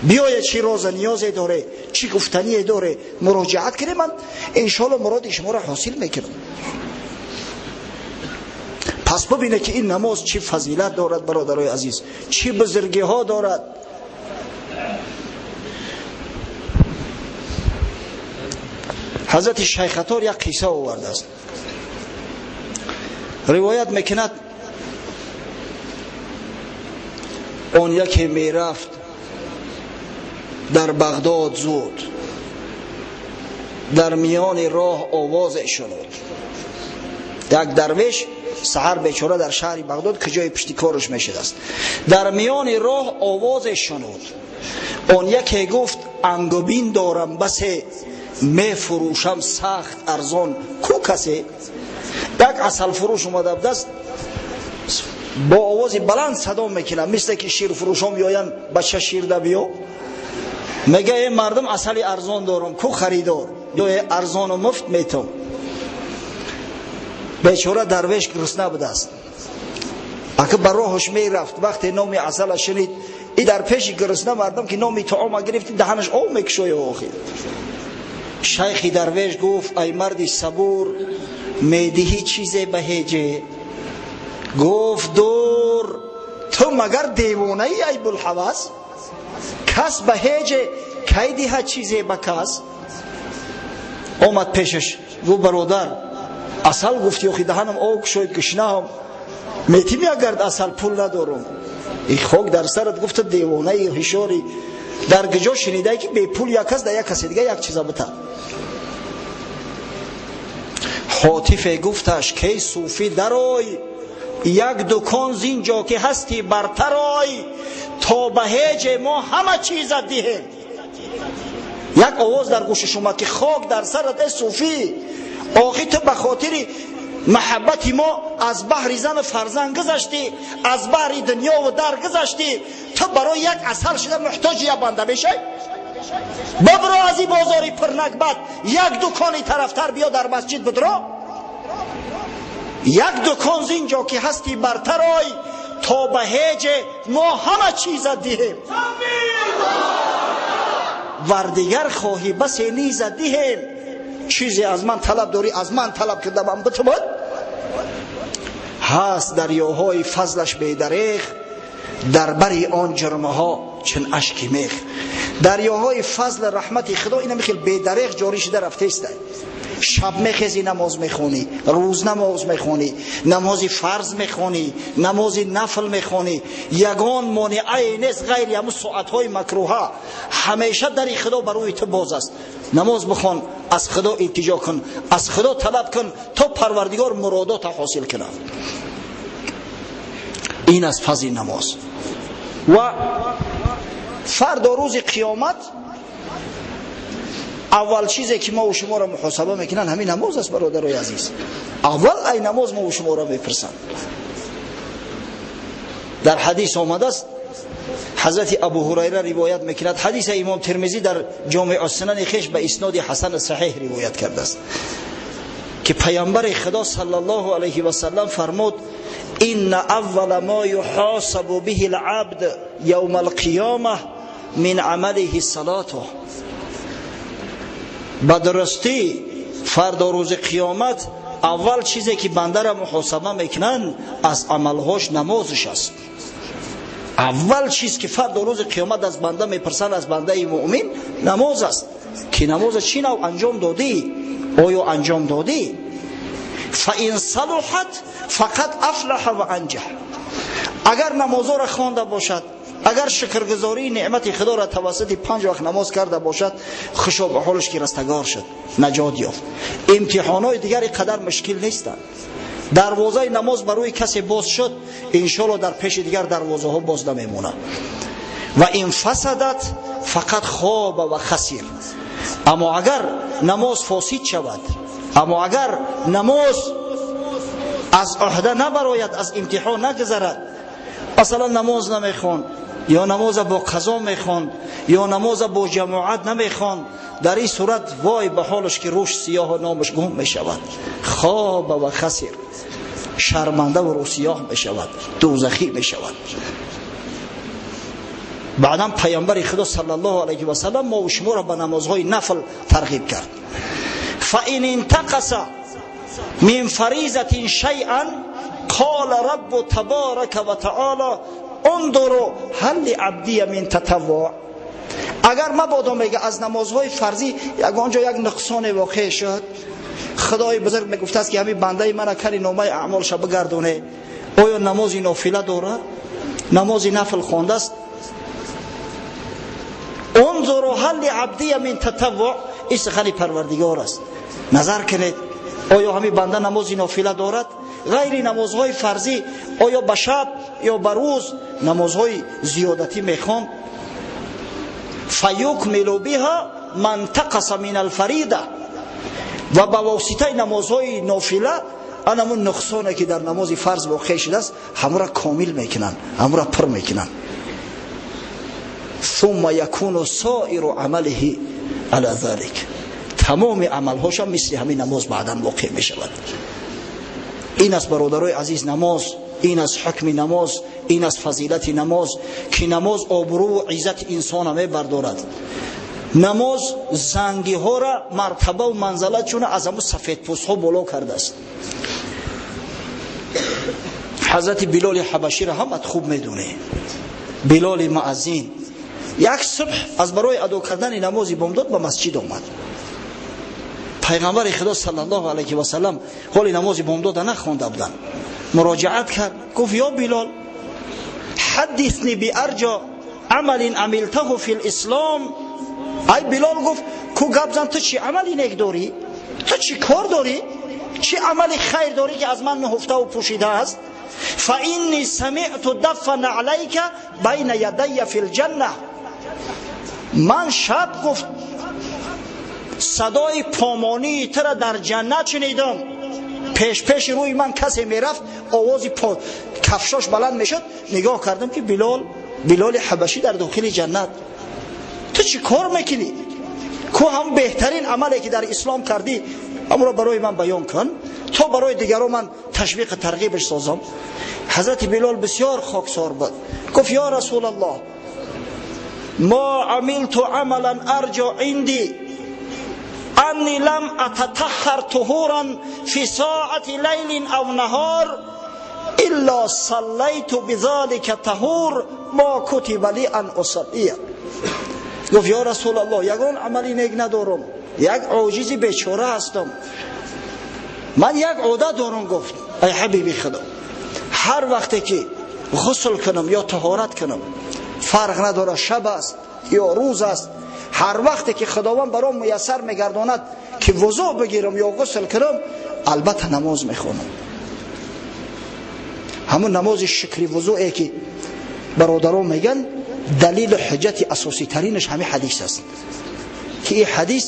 بیاید چی راز نیازی داره، چی گفتنی داره، مراجعت کنه، من انشالله مراد شما را حاصل میکنم. پس ببینه که این نماز چی فضیلت دارد برادرای عزیز، چی بزرگی ها دارد. حضرت شیخ عطار یک قصه آورده است، روایت میکند آن یکی میرفت در بغداد زود، در میان راه آواز شنود. یک درویش سحر بیچاره در شهر بغداد که جای پشتی کارش میشد است، در میان راه آواز شنود. آن یکی گفت انگبین دارم بس، میفروشم سخت ارزان کو کسی. Як асалфурӯш омада будааст, бо овози баланд садо мекунад, мисле ки ширфурӯшон меоянд, бача шир да биё. Мега: э мардум, асали арзон дорам, ку харидор? Ё арзону муфт метом. Бечора дарвеш гурусна будааст, ака ба роҳаш мерафт. Вақте номи асала шунид, и дар пеши гурусна мардум ки номи таома гирифти, даҳанаш об мекушоя. Охир шайхи дарвеш гуфт: ай марди сабур, медиҳӣ чизе ба ҳеҷе? Гуфт: дур, ту магар девонаи, ай булҳавас? Кас ба ҳеҷе кай диҳад чизе ба кас? Омад пешаш, гуфт: бародар, асал гуфти, охи даҳанам об кушоид, гушнаам, метим ягард асал? Пул надорум. И хок дар сарат, гуфта, девонаи ҳишори, дар куҷо шунидае ки бепул як кас дар як касе дига як чиза бита? Ҳотифе гуфташ: кей суфӣ, дарой, як дукон зинҷо ки ҳастӣ бартарой, то ба ҳеҷе мо ҳама чиза диҳем. Як овоз дар гӯшаш омад ки хок дар сарат, э суфӣ, охи ту ба хотири маҳаббати мо аз баҳри зану фарзанд гузаштӣ, аз баҳри дунёву дар гузаштӣ, ту барои як асал шуда муҳтоҷи як банда мешай? Бибро аз ин бозори пурнакбат, як дукони тарафтар биё, дар масҷид бидро. Як дукон зинҷо ки ҳастӣ бартарой, то ба ҳеҷе мо ҳама чиза диҳем, вар дигар хоҳӣ басе низа диҳем. Чизе аз ман талаб дорӣ, аз ман талаб карда ман битумад. Ҳаст дарёҳои фазлаш бедареғ, дар бари он ҷурмаҳо чун ашки мех. Дарёҳои фазл раҳмати худо ина михел бедареғ ҷорӣ шуда рафтеста. Шаб мехезӣ, намоз мехонӣ, рӯз намоз мехонӣ, намози фарз мехонӣ, намози нафл мехонӣ, ягон монеае нест ғайри ҳамун соатҳои макрӯҳа. Ҳамеша дари худо ба рӯи ту боз аст. Намоз бихон, аз худо илтиҷо кун, аз худо талаб кун, то парвардигор муродота ҳосил кунад. Ин аз фазли намоз. Ва фардо рӯзи қиёмат аввал чизе ки мо шуморо муҳосаба мекунанд, ҳамин намоз аст. Бародарои азиз, аввал ай намоз мо шуморо мепурсанд. Дар ҳадис омадааст, ҳазрати абу ҳурайра ривоят мекунад, ҳадиса имом Термизӣ дар Ҷомеъ Сунани хеш ба исноди ҳасан саҳеҳ ривоят кардааст, ки паямбари худо саллаллоҳу алайҳи васаллам фармуд: инна аввала мо юҳосабу биҳи лабд явма алқиёма мин амалиҳи салатуҳ. Ба дурустӣ, фардо рӯзи қиёмат аввал чизе ки бандаро муҳосаба мекунанд аз амалҳош, намозаш аст. Аввал чиз ки фардо рӯзи қиёмат аз банда мепурсанд, аз бандаи муъмин, намоз аст, ки намоза чӣ нав анҷом додӣ, оё анҷом додӣ? Фаин салуҳат фақат афлаҳа ва анҷаҳ. Агар намозоро хонда бошад, агар шукргузории неъмати худоро тавассути панҷ вақт намоз карда бошад, хушо ба ҳолаш ки растагор шуд, наҷот ёфт. Имтиҳонҳои дигар қадар мушкил нестанд. Дарвозаи намоз ба рӯи касе боз шуд, иншоалло дар пеши дигар дарвозаҳо боз намемонад. Ва ин фасадат фақат хоба ва хасир. Аммо агар намоз фосид шавад, аммо агар намоз аз ӯҳда набарояд, аз имтиҳон нагузарад, масалан, намоз намехонд, ё намоза бо қазо мехонд, ё намоза бо ҷамоат намехонд, дар ин сурат вой ба ҳолаш ки рӯш сиёҳу номаш гум мешавад. Хоба ва хасир, шарманда ва рӯсиёҳ мешавад, дӯзахӣ мешавад. Баъдан паямбари худо саллаллоҳу алайҳи васаллам мо шуморо ба намозҳои нафл тарғиб кард. Фаин интақаса мин фаризатин шайъан қола раббу табарака ва таъоло ундуру ҳал лиабдия мин татаввуъ. Агар мабодо, мега, аз намозҳои фарзӣ ягон ҷо як нуқсоне воқеъ шуд, худои бузург мегуфтааст, ки ҳамин бандаи мана кани номаи аъмолша бигардоне, оё намози нофила дорад, намози нафл хондааст? Унзуру ҳал лиабдия мин татаввуъ, ин сухани парвардигор аст. Назар кунед, оё ҳамин банда намози нофила дорад, ғайри намозҳои фарзӣ, оё ба шаб ё ба рӯз намозҳои зиёдатӣ мехонд? Фаюкмилу биҳа ман тақаса мин алфарида. Ва ба воситаи намозҳои нофила Анамун нуқсоне ки дар намози фарз воқеъ шудааст, ҳамура комил мекунанд, ҳамура пур мекунанд. ثم يكون سائر عمله على ذلك. Тамоми амалҳоша мисли ҳамин намоз баъдан воқеъ мешавад. Ин аст, бародарои азиз, намоз, ин аст ҳукми намоз, ин аст фазилати намоз, ки намоз обрӯву иззати инсона мебардорад. Намоз зангиҳоро мартабаву манзалатшона аз ҳамун сафедпӯстҳо боло кардааст. Ҳазрати Билоли Ҳабаширо ҳамат хуб медонӣ. Билоли муаззин як субҳ аз барои адо кардани намози бомдод ба масҷид омад. Пайғамбари Худо саллаллоҳу алайҳи васаллам ҳоли намози бомдода нахонда буданд. Муроҷиат кард, гуфт: ё Билол, ҳаддисни биарҷо амалин амилтаҳу фил ислом. Ай Билол, гуфт, ку гап зан, ту чӣ амали нек дорӣ, ту чӣ кор дорӣ, чӣ амали хайр дорӣ, ки аз ман нуҳуфтаву пӯшида аст? Фаинни самиъту даффа наълайка байна ядайя фил ҷанна. Ман шаб, гуфт, садои помонии тура дар ҷаннат шунидам. Пеш-пеши рӯи ман касе мерафт, овози кафшош баланд мешуд. Нигоҳ кардам, ки Билол, Билоли Ҳабашӣ дар дохили ҷаннат. Ту чӣ кор мекунӣ? Ку ҳам беҳтарин амале ки дар ислом кардӣ, ҳамонро барои ман баён кун, то барои дигарон ман ташвиқу тарғибаш созам. Ҳазрати Билол бисёр хоксор буд, гуфт: ё Расулаллоҳ, мо амилту амалан арҷо инди анни лам ататахҳар туҳуран фи соати лайлин ав наҳор илла саллайту бизалика таҳур мо кутиба ли ан усаллия. Гуфт: ё Расулаллоҳ, ягон амали нек надорам, як оҷизи бечора ҳастам. Ман як одат дорам, гуфт, ай ҳабиби Худо, ҳар вақте ки ғусл кунам ё таҳорат кунам, фарқ надорад шаб аст ё рӯз аст, ҳар вақте ки Худованд баром муяссар мегардонад, ки вузӯ бигирам ё ғусл кунам, албатта намоз мехонам. Ҳамун намози шукри вузӯе ки бародарон мегӯянд, далилу ҳуҷҷати асоситаринаш ҳамин ҳадис аст, ки ин ҳадис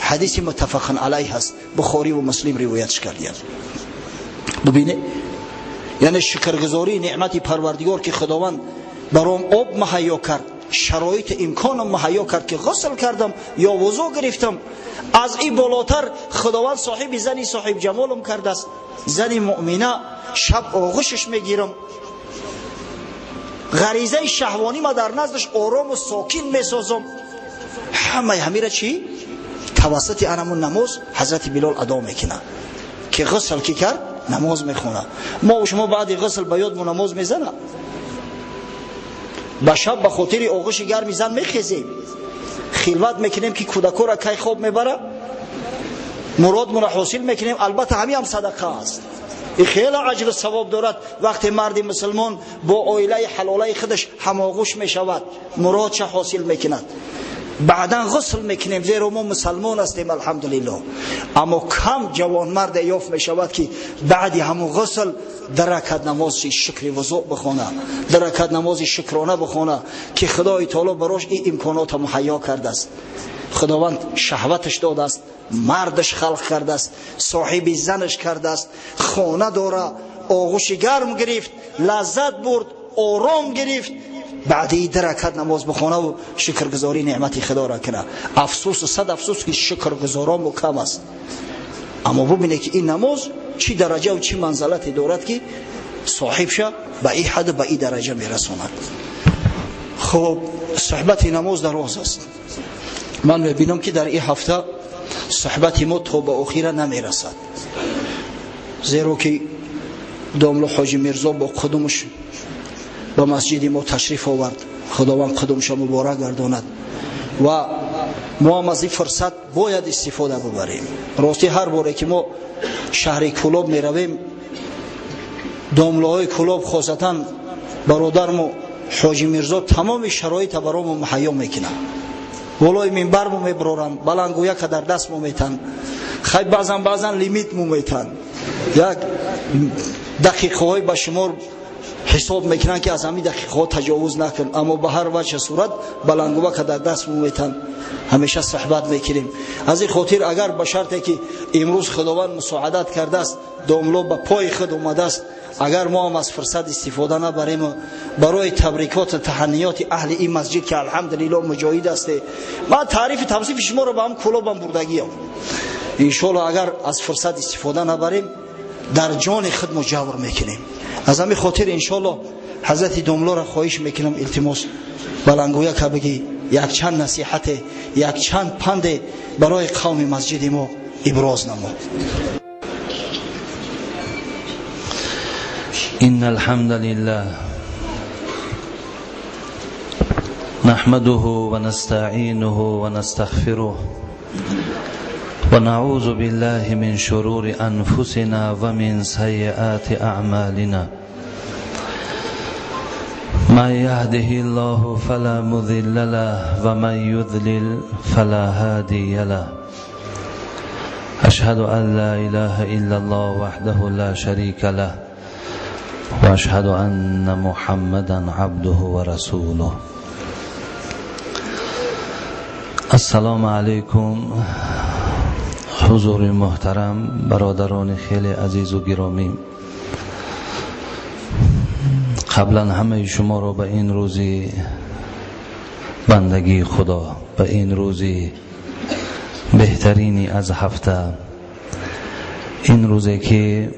ҳадиси муттафақун алайҳ аст, Бухориву Муслим ривоятш кардиянд. Бубине, яъне шукргузории неъмати Парвардигор, ки Худованд баром об муҳайё кард, шароити имконом муҳайё кард, ки ғусл кардам ё вузӯ гирифтам. Аз ин болотар, Худованд соҳиби зани соҳибҷамолам кардааст, зани муъмина, шаб оғӯшаш мегирам, ғаризаи шаҳвонима дар наздаш орому сокин месозам. Ҳамаи ҳамира чӣ тавассути анамун намоз ҳазрати Билол адо мекунад, ки ғусл ки кард, намоз мехонад. Мо шумо баъди ғусл ба ёдмо намоз мезанад? Ба шаб ба хотири оғӯши гарми зан мехезем, хилват мекунем, ки кӯдакоро кай хоб мебара, муродмонро ҳосил мекунем. Албатта, ҳамин ҳам садақа аст и хеле аҷру савоб дорад. Вақте марди мусулмон бо оилаи ҳалолаи худаш ҳамоғӯш мешавад, муродша ҳосил мекунад, баъдан ғусл мекунем, зеро мо мусалмон ҳастем, алҳамдулиллоҳ. Аммо кам ҷавонмарде ёфт мешавад, ки баъди ҳамун ғусл 2 ракат намози шукри вузӯъ бихона, 2 ракат намози шукрона бихона, ки Худои Таоло барош ин имконота муҳайё кардааст. Худованд шаҳваташ додааст, мардаш халқ кардааст, соҳиби занаш кардааст, хона дора, оғӯши гарм гирифт, лаззат бурд, ором гирифт. Баъди 2 ракат намоз бихонаву шукргузории неъмати Худоро кунад. Афсӯсу сад афсӯс, ки шукргузоронму кам аст. Аммо бубине, ки ин намоз чӣ дараҷаву чӣ манзалате дорад, ки соҳибша ба ин ҳаду ба ин дараҷа мерасонад. Хуб, суҳбати намоз дароз аст. Ман мебинам, ки дар ин ҳафта суҳбати мо то ба охира намерасад, зеро ки домло Ҳоҷи Мирзо бо қудумаш ба масҷиди мо ташриф овард. Худованд қудумша муборак гардонад ва мо ҳам аз ин фурсат бояд истифода бубарем. Ростӣ, ҳар боре ки мо шаҳри Кӯлоб меравем, домлоҳои Кӯлоб, хосатан бародармо Ҳоҷи Мирзо, тамоми шароита баромо муҳайё мекунанд, болои минбармо мебароранд, баландгӯяка дар даст мо метанд. Хай, баъзан баъзан лимит мо метанд, як дақиқаҳои ба шумор Ҳисоб мекунанд, ки аз ҳамин дақиқаҳо таҷовуз накун, аммо ба ҳар ваҷҳ сурат балангувака дар даст метан, ҳамеша суҳбат мекунем. Аз ин хотир агар ба шарте ки имрӯз Худованд мусоидат кардааст, домло ба пои худ омадааст, агар мо ҳам аз фурсат истифода набарем барои табрикот ва таҳниёти аҳли ин масҷид, ки алҳамдулиллоҳ муҷоҳид ҳасте, ман таърифи тавсифи шуморо ба ҳам клубам бурдагиям. Иншоаллоҳ агар аз фурсат истифода набарем, дар ҷони худ мо ҷавр мекунем. Аз ҳамин хотир иншоаллоҳ ҳазрати домлоро хоҳиш мекунам, илтимос балангӯя ка бигӣ якчанд насиҳате, якчанд панде барои қавми масҷиди мо иброз намуд. إن الحمد لله نحمده ونستعينه ونستغفره ونعوذ بالله من شرور أنفسنا ومن سيئات أعمالنا من يهده الله فلا مضل له ومن يضلل فلا هادي له أشهد أن لا إله إلا الله وحده لا شريك له وأشهد أن محمدا عبده ورسوله. السلام علیکم حضور محترم برادران خیلی عزیز و گرامی. قبلا همه شما را به این روزی بندگی خدا، به این روزی بهترینی از هفته، این روزی که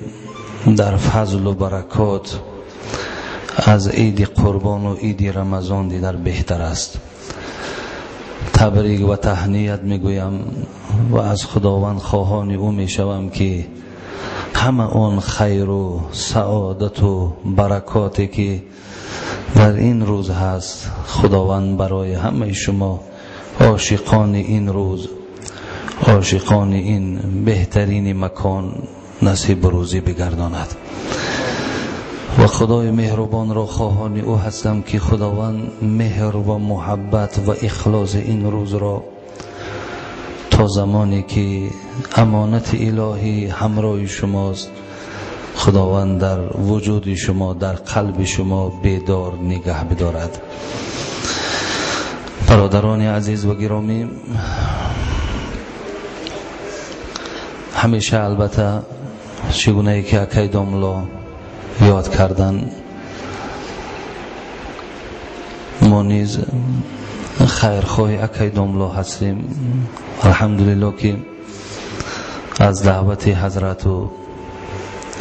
در فضل و برکات از عید قربان و عید رمضان دیدار بهتر است، تبریک و تهنیت میگویم و از خداوند خواهان او میشوم که همه آن خیر و سعادت و برکاتی که در این روز هست، خداوند برای همه شما عاشقان این روز، عاشقان این بهترین مکان نصیب روزی بگرداند. و خدای مهربان را خواهان او هستم که خداوند مهر و محبت و اخلاص این روز را تا زمانی که امانت الهی همراه شماست، خداوند در وجود شما، در قلب شما بیدار نگه بدارد. برادران عزیز و گرامی، همیشه البته چگونه که اکای داملا یاد کردن، ما نیز خیرخواه اکای داملا هستیم. الحمدلله که از دعوت حضرت و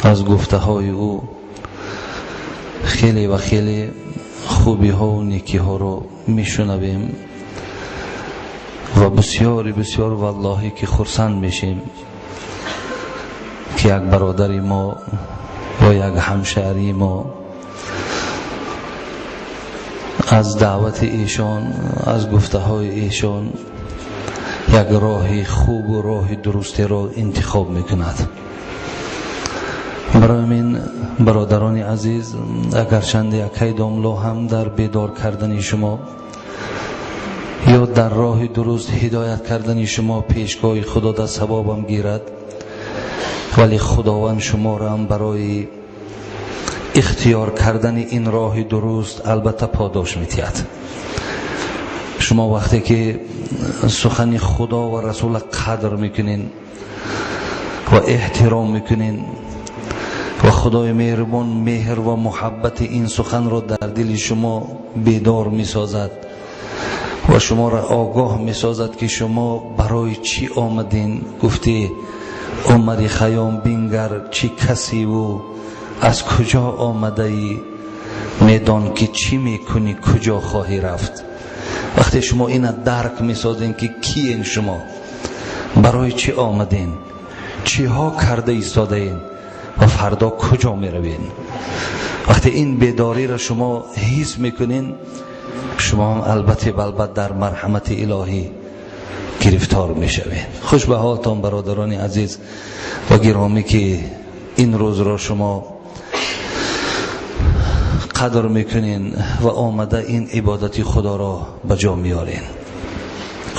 از گفته های او خیلی و خیلی خوبی ها و نیکی ها رو میشنویم و بسیار بسیار واللهی که خرسند میشیم که یک برادر ما و یک همشهری ما از دعوت ایشان، از گفته های ایشان یک راه خوب و راه درستی را انتخاب میکند. برای من برادران عزیز، اگرچند یکی داملا هم در بیدار کردن شما یا در راه درست هدایت کردن شما پیشگاه خدا در ثوابم گیرد، ولی خداوند شما را هم برای اختیار کردن این راه درست البته پاداش می‌دهد. شما وقتی که سخن خدا و رسول قدر میکنین و احترام میکنین و خدای مهربان مهر و محبت این سخن را در دل شما بیدار میسازد و شما را آگاه میسازد که شما برای چی آمدین. گفتی عمر خیام بینگر چی کسی و از کجا آمده ای، میدان که چی میکنی، کجا خواهی رفت. وقتی شما این درک میسازین که کیین شما، برای چی آمدین، چی ها کرده ایستاده این و فردا کجا میروین، وقتی این بیداری را شما حس میکنین، شما هم البته بلبت در مرحمت الهی گرفتار میشوین. خوش به حالتان برادران عزیز و گرامی که این روز را شما قدر میکنین و آمده این عبادت خدا را به جا میارین.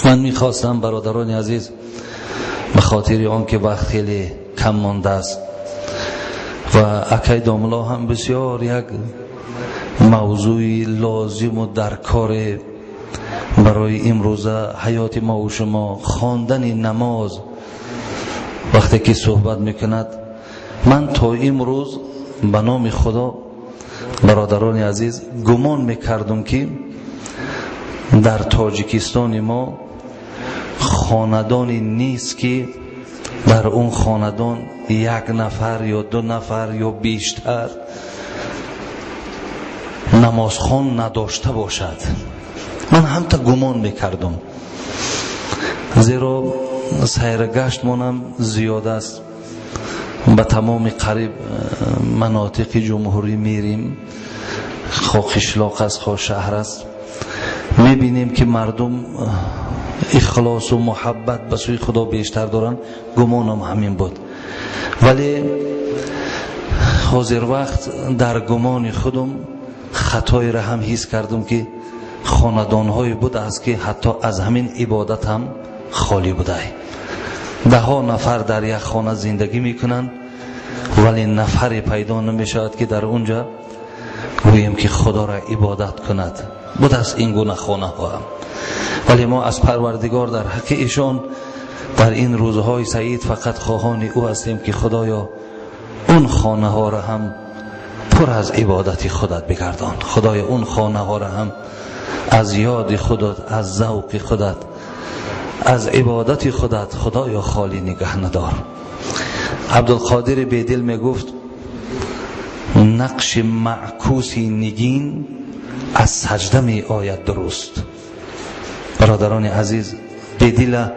من میخواستم برادران عزیز، به خاطر آن که وقت خیلی کم مانده است و اکای داملا هم بسیار یک Мавзӯи лозиму даркор барои имрӯза ҳаёти мо ва шумо, хондани намоз, вақте ки суҳбат мекунад, ман то имрӯз ба номи Худо, бародарони азиз, гумон мекардам, ки дар Тоҷикистони мо хонадоне нест, ки дар он хонадон як нафар ё ду нафар ё бештар намозхон надошта бошад. Ман ҳамта гумон мекардам, зеро сайргаштмонам зиёд аст, ба тамоми қариб манотиқи ҷумҳурӣ мерим, хо қишлоқ аст, хо шаҳр аст, мебинем, ки мардум ихлосу муҳаббат ба сӯи Худо бештар доранд. Гумонам ҳамин буд, вале ҳозир вақт дар гумони худум хатоеро ҳам ҳис кардам, ки хонадонҳое будааст, ки ҳатто аз ҳамин ибодат ҳам холӣ будай. Даҳҳо нафар дар як хона зиндагӣ мекунанд, вале нафаре пайдо намешавад, ки дар унҷа гӯем, ки Худоро ибодат кунад. Будааст ин гуна хонаҳо ҳам, вале мо аз Парвардигор дар ҳаққи эшон дар ин рӯзҳои саид фақат хоҳони ӯ ҳастем, ки Худоё, он хонаҳоро ҳам пур аз ибодати худат бигардон. Худоё, он хонаҳоро ҳам аз ёди худат, аз завқи худат, аз ибодати худат, Худоё, холӣ нигаҳ надор. Абдулқодири Бедил мегуфт: нақши маъкуси нигин аз саҷда меояд дуруст. Бародарони азиз, Бедила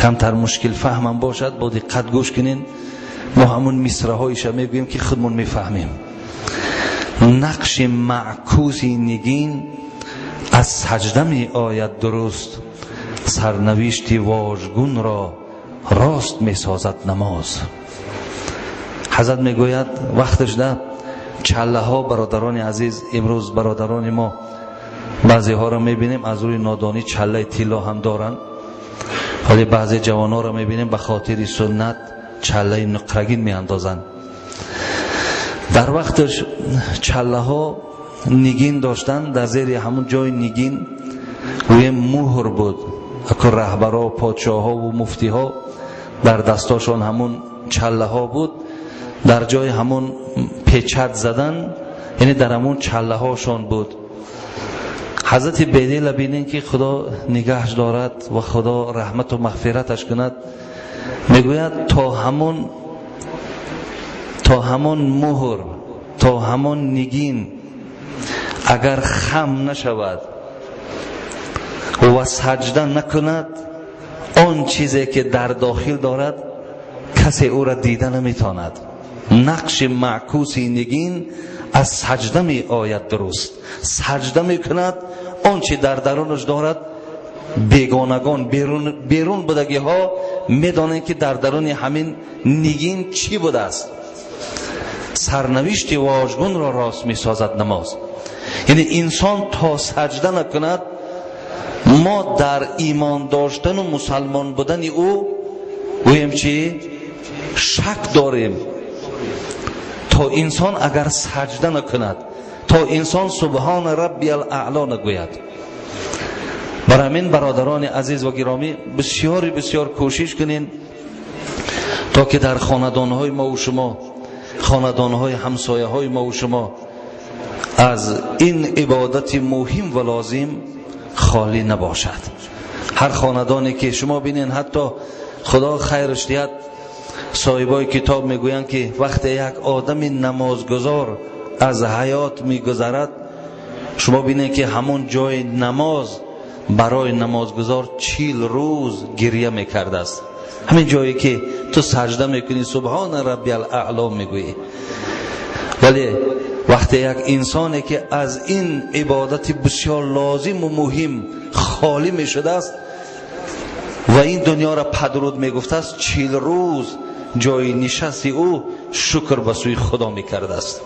камтар мушкил фаҳмам бошад, бо диққат гӯш кунен. Мо ҳамун мисраҳоиша мегӯем, ки худмон мефаҳмем. Нақши маъкуси нигин аз саҷда меояд дуруст, сарнавишти вожгунро рост месозад намоз. Ҳазрат мегӯяд, вақташ да чаллаҳо, бародарони азиз, имрӯз бародарони мо баъзеҳоро мебинем, аз рӯи нодонӣ чаллаи тилло ҳам доранд, вале баъзе ҷавонҳоро мебинем, ба хотири суннат чаллаи нуқрагин меандозанд. Дар вақташ чаллаҳо нигин доштанд, дар зери ҳамун ҷои нигин гӯем муҳр буд. Аку раҳбаро, подшоҳову муфтиҳо дар дастошон ҳамун чаллаҳо буд, дар ҷои ҳамун печат задан, яъне дар ҳамун чаллаҳошон буд. Ҳазрати Бедила бинен, ки Худо нигаҳш дорад ва Худо раҳмату мағфираташ кунад, мегӯяд: то ҳамон муҳр, то ҳамон нигин агар хам нашавад ва саҷда накунад, он чизе ки дар дохил дорад, касе ӯра дида наметавонад. Нақши маъкуси нигин аз саҷда меояд дуруст. Саҷда мекунад, он чи дар дарунаш дорад, бегонагон, берун будагиҳо медонанд, ки дар даруни ҳамин нигин чӣ будааст. Сарнавишти вожгунро рост месозад намоз. Яъне инсон то саҷда накунад, мо дар имон доштану мусалмон будани ӯ гӯем чи шак дорем. То инсон агар саҷда накунад, то инсон субҳона раббиял аъло нагӯяд. Бар ҳамин, бародарони азиз ва гиромӣ, бисёри бисёр кӯшиш кунед, то ки дар хонадонҳои мову шумо, хонадонҳои ҳамсояҳои мову шумо аз ин ибодати муҳим ва лозим холӣ набошад. Ҳар хонадоне ки шумо бинед, ҳатто Худо хайраш диҳад, соҳибои китоб мегӯянд, ки вақте як одами намозгузор аз ҳаёт мегузарад, шумо бинед, ки ҳамон ҷои намоз барои намозгузор 40 рӯз гиря мекардааст. Ҳамин ҷое ки ту саҷда мекунӣ, субҳона раббиял аъло мегӯӣ. Вале вақте як инсоне ки аз ин ибодати бисёр лозиму муҳим холӣ мешудааст ва ин дунёро падруд мегуфтааст, 40 рӯз ҷои нишасти ӯ шукр ба сӯи Худо мекардааст,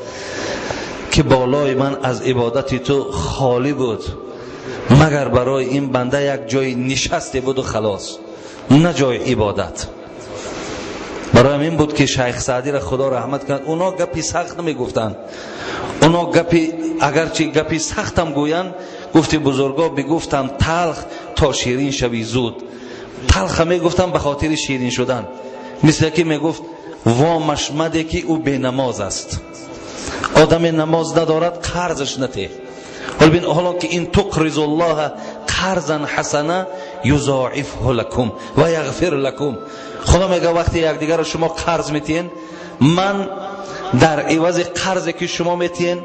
ки болои ман аз ибодати ту холӣ буд, магар барои ин банда як ҷои нишасте буду халос, на ҷои ибодат. Барои ҳамин буд ки Шайх Саъдиро Худо раҳмат кунад, оно гапи сахт намегуфтанд. Оно гапи агарчи гапи сахтам гӯянд, гуфти бузурго бигуфтанд талх то ширин шави зуд. Талха мегуфтанд ба хотири ширин шудан. Мисле ки мегуфт вомаш маде ки ӯ бенамоз аст. Одаме намоз надорад, қарзаш нате. Ҳол бин, ҳоло ки ин туқризуллоҳа қарзан ҳасана юзоифҳу лакум ва яғфир лакум. Худо мега вақте якдигарро шумо қарз метиҳен, ман дар ивази қарзе ки шумо метиҳен,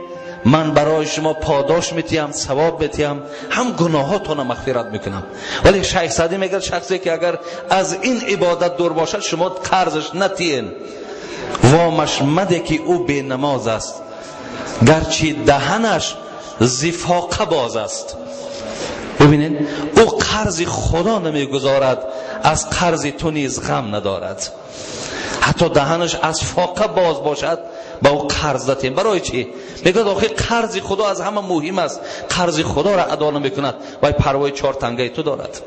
ман барои шумо подош метиҳам, савоб метиҳам, ҳам гуноҳотонро мағфират мекунам. Вале Шайх Саъдӣ мегӯяд шахсе ки агар аз ин ибодат дур бошад, шумо қарзаш натиҳен. Вомаш маде ки ӯ бенамоз аст, гарчи даҳанаш зифоқа боз аст. Бибинед, ӯ қарзи Худо намегузорад, аз қарзи ту низ ғам надорад. Ҳатто даҳанаш аз фоқа боз бошад, ба ӯ қарз датем. Барои чӣ? Мегӯяд охир қарзи Худо аз ҳама муҳим аст. Қарзи Худоро адо намекунад, вай парвои чор тангаи ту дорад.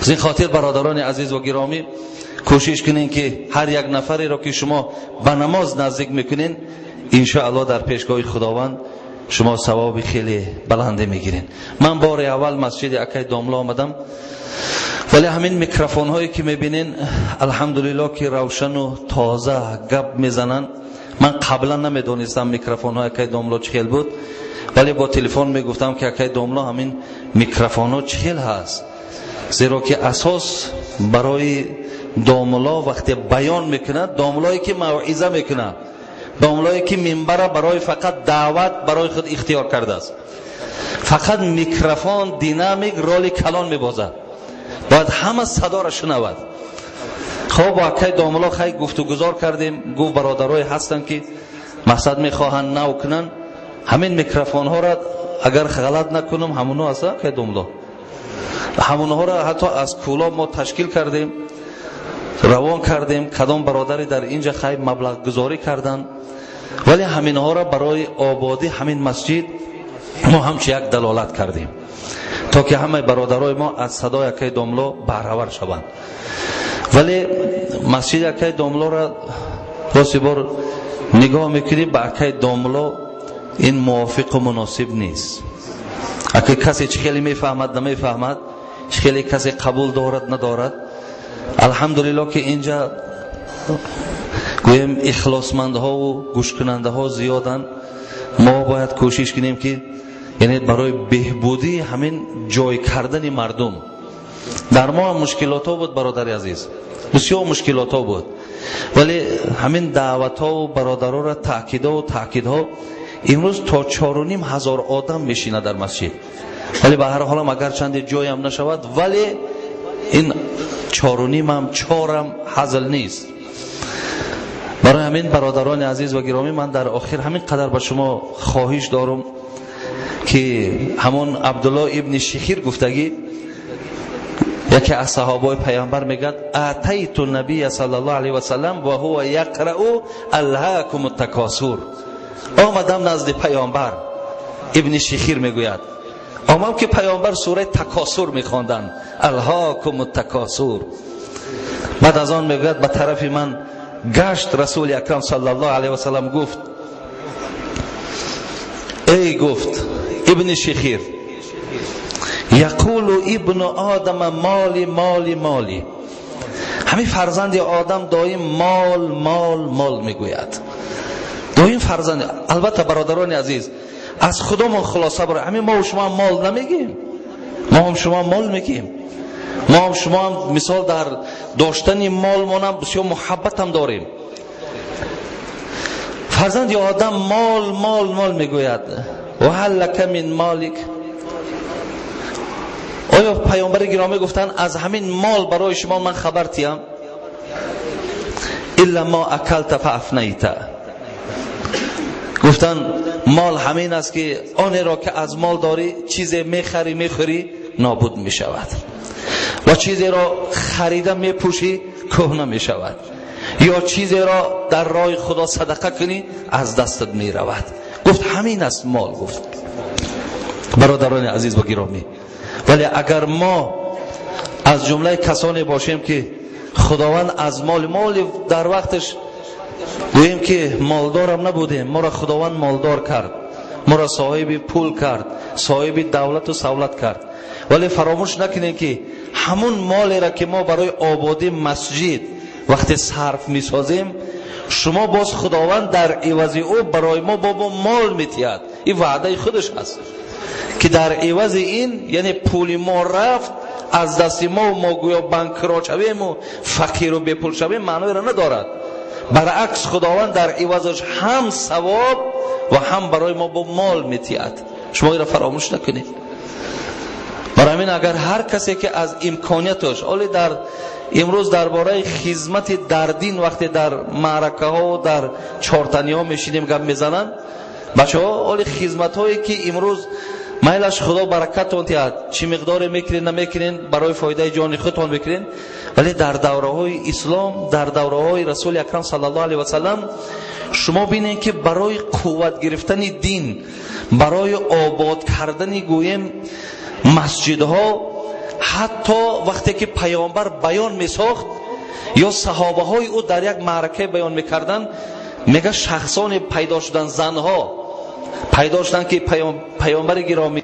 Аз ин хотир бародарони азиз ва гиромӣ, кӯшиш кунед ки ҳар як нафареро ки шумо ба намоз наздик мекунед, иншоаллоҳ дар пешгоҳи Худованд шумо савоби хеле баланде мегиред. Ман бори аввал масҷиди акай домло омадам, вале ҳамин микрофонҳое ки мебинен, алҳамдулиллоҳ ки равшану тоза гап мезананд. Ман қаблан намедонистам микрофонҳои акай домло чӣ хел буд, вале бо телефон мегуфтам ки акай домло ҳамин микрофонҳо чӣ хел ҳаст, зеро ки асос барои домло вақте баён мекунад, домлое ки мавъиза мекунад, домлое ки минбара барои фақат даъват барои худ ихтиёр кардааст, фақат микрофон динамик роли калон мебозад, бояд ҳама садоро шунавад. Хоб, бо акай домло хай гуфтугузор кардем, гуфт бародарое ҳастанд ки мақсад мехоҳанд нав кунанд ҳамин микрофонҳоро, агар ғалат накунам, ҳамуно аст, акай домло, ҳамонҳоро ҳатто аз Кӯлоб мо ташкил кардем, равон кардем, кадом бародаре дар инҷа хай маблағгузорӣ карданд, вале ҳаминҳоро барои ободӣ ҳамин масҷид мо ҳамчун як далолат кардем, то ки ҳамаи бародарои мо аз садои акай домло баҳравар шаванд. Вале масҷиди акай домлоро рости бор нигоҳ мекунӣ, ба акай домло ин мувофиқу муносиб нест. Акай касе чӣ хеле мефаҳмад, намефаҳмад, чӣ хеле касе қабул дорад, надорад. Алҳамдулиллоҳ ки инҷа гӯем ихлосмандҳову гӯшкунандаҳо зиёданд. Мо бояд кӯшиш кунем ки яъне барои беҳбудии ҳамин ҷой кардани мардум. Дар мо ҳам мушкилотҳо буд, бародари азиз, бисёр мушкилотҳо буд, вале ҳамин даъватҳову бародароро таъкидову таъкидҳо имрӯз то 4500 одам мешинад дар масҷид. Вале ба ҳар ҳолам агарчанде ҷоям нашавад, вале ин чору нимам чорам ҳазл нест. Барои ҳамин бародарони азиз ва гиромӣ, ман дар охир ҳамин қадар ба шумо хоҳиш дорам ки ҳамон Абдулло ибни Шихир гуфтагӣ, яке аз саҳобаи паямбар, мегӯяд: атайту набия саллаллоҳу алайҳи васаллам ва ҳува яқрa'у алҳакум такосур. Омадам назди паёмбар, ибни Шихир мегӯяд, омам ки паёмбар сураи Такосур мехонданд, алҳакум такосур. Баъд аз он мегӯяд, ба тарафи ман гашт Расули Акрам саллаллоҳу алайҳи васаллам, гуфт: эй, гуфт, ибни Шихир, яқулу ибну одама моли моли моли. Ҳамин фарзанди одам доим мол мол мол мегӯяд, доим фарзанд. Албатта, бародарони азиз, аз худомон хулоса барои ҳамин мо шумо мол намегӯем, мо ҳам шумо мол мегӯем, мо ҳам шумо ҳам мисол дар доштани молмонам бисёр муҳаббатам дорем. Фарзанди одам мол мол мол мегӯяд. Ва ҳал лака мин молик? Оё паёмбари гиромӣ гуфтанд, аз ҳамин мол барои шумо ман хабар тиям? Илла мо акалта фаафнайта. Гуфтанд, мол ҳамин аст ки онеро ки аз мол дорӣ, чизе мехарӣ, мехӯрӣ, нобуд мешавад, ва чизеро харида мепӯшӣ, кӯҳна мешавад, ё чизеро дар роҳи Худо садақа кунӣ, аз дастат меравад. Гуфт, ҳамин аст мол, гуфт. Бародарони азиз ва гиромӣ, вале агар мо аз ҷумлаи касоне бошем ки Худованд аз моли дар вақташ гӯем ки молдорам набудем, моро Худованд молдор кард, моро соҳиби пул кард, соҳиби давлату савлат кард. Вале фаромӯш накунем, ки ҳамун молеро ки мо барои ободии масҷид вақте сарф месозем, шумо боз Худованд дар ивази ӯ барои мо бобо мол метиҳад. Ин ваъдаи худаш аст, ки дар ивази ин, яъне пули мо рафт аз дасти мо, мо гӯё банкрот шавему фақиру бепул шавем, маъноеро надорад. Баръакс, Худованд дар ивазаш ҳам савоб ва ҳам барои мо бо мол метиҳад. Шумо инро фаромӯш накунед. Барои ҳамин агар ҳар касе ки аз имконияташ оле дар имрӯз дар бораи хизмати дар дин вақте дар маъракаҳо, дар чортаниҳо мешинем, гап мезананд бачаҳо, оли хизматҳое ки имрӯз майлаш Худо баракатон диҳад, чӣ миқдоре мекунед, намекунед, барои фоидаи ҷони худтон мекунед, вале дар давраҳои ислом, дар давраҳои Расули Акрам саллаллоҳу алайҳи васаллам шумо бинед, ки барои қувват гирифтани дин, барои обод кардани гӯем масҷидҳо, ҳатто вақте ки паёмбар баён месохт ё саҳобаҳои ӯ дар як маъракае баён мекарданд, мега шахсоне пайдо шуданд, занҳо пайдо шуданд, ки паёмбари гиромӣ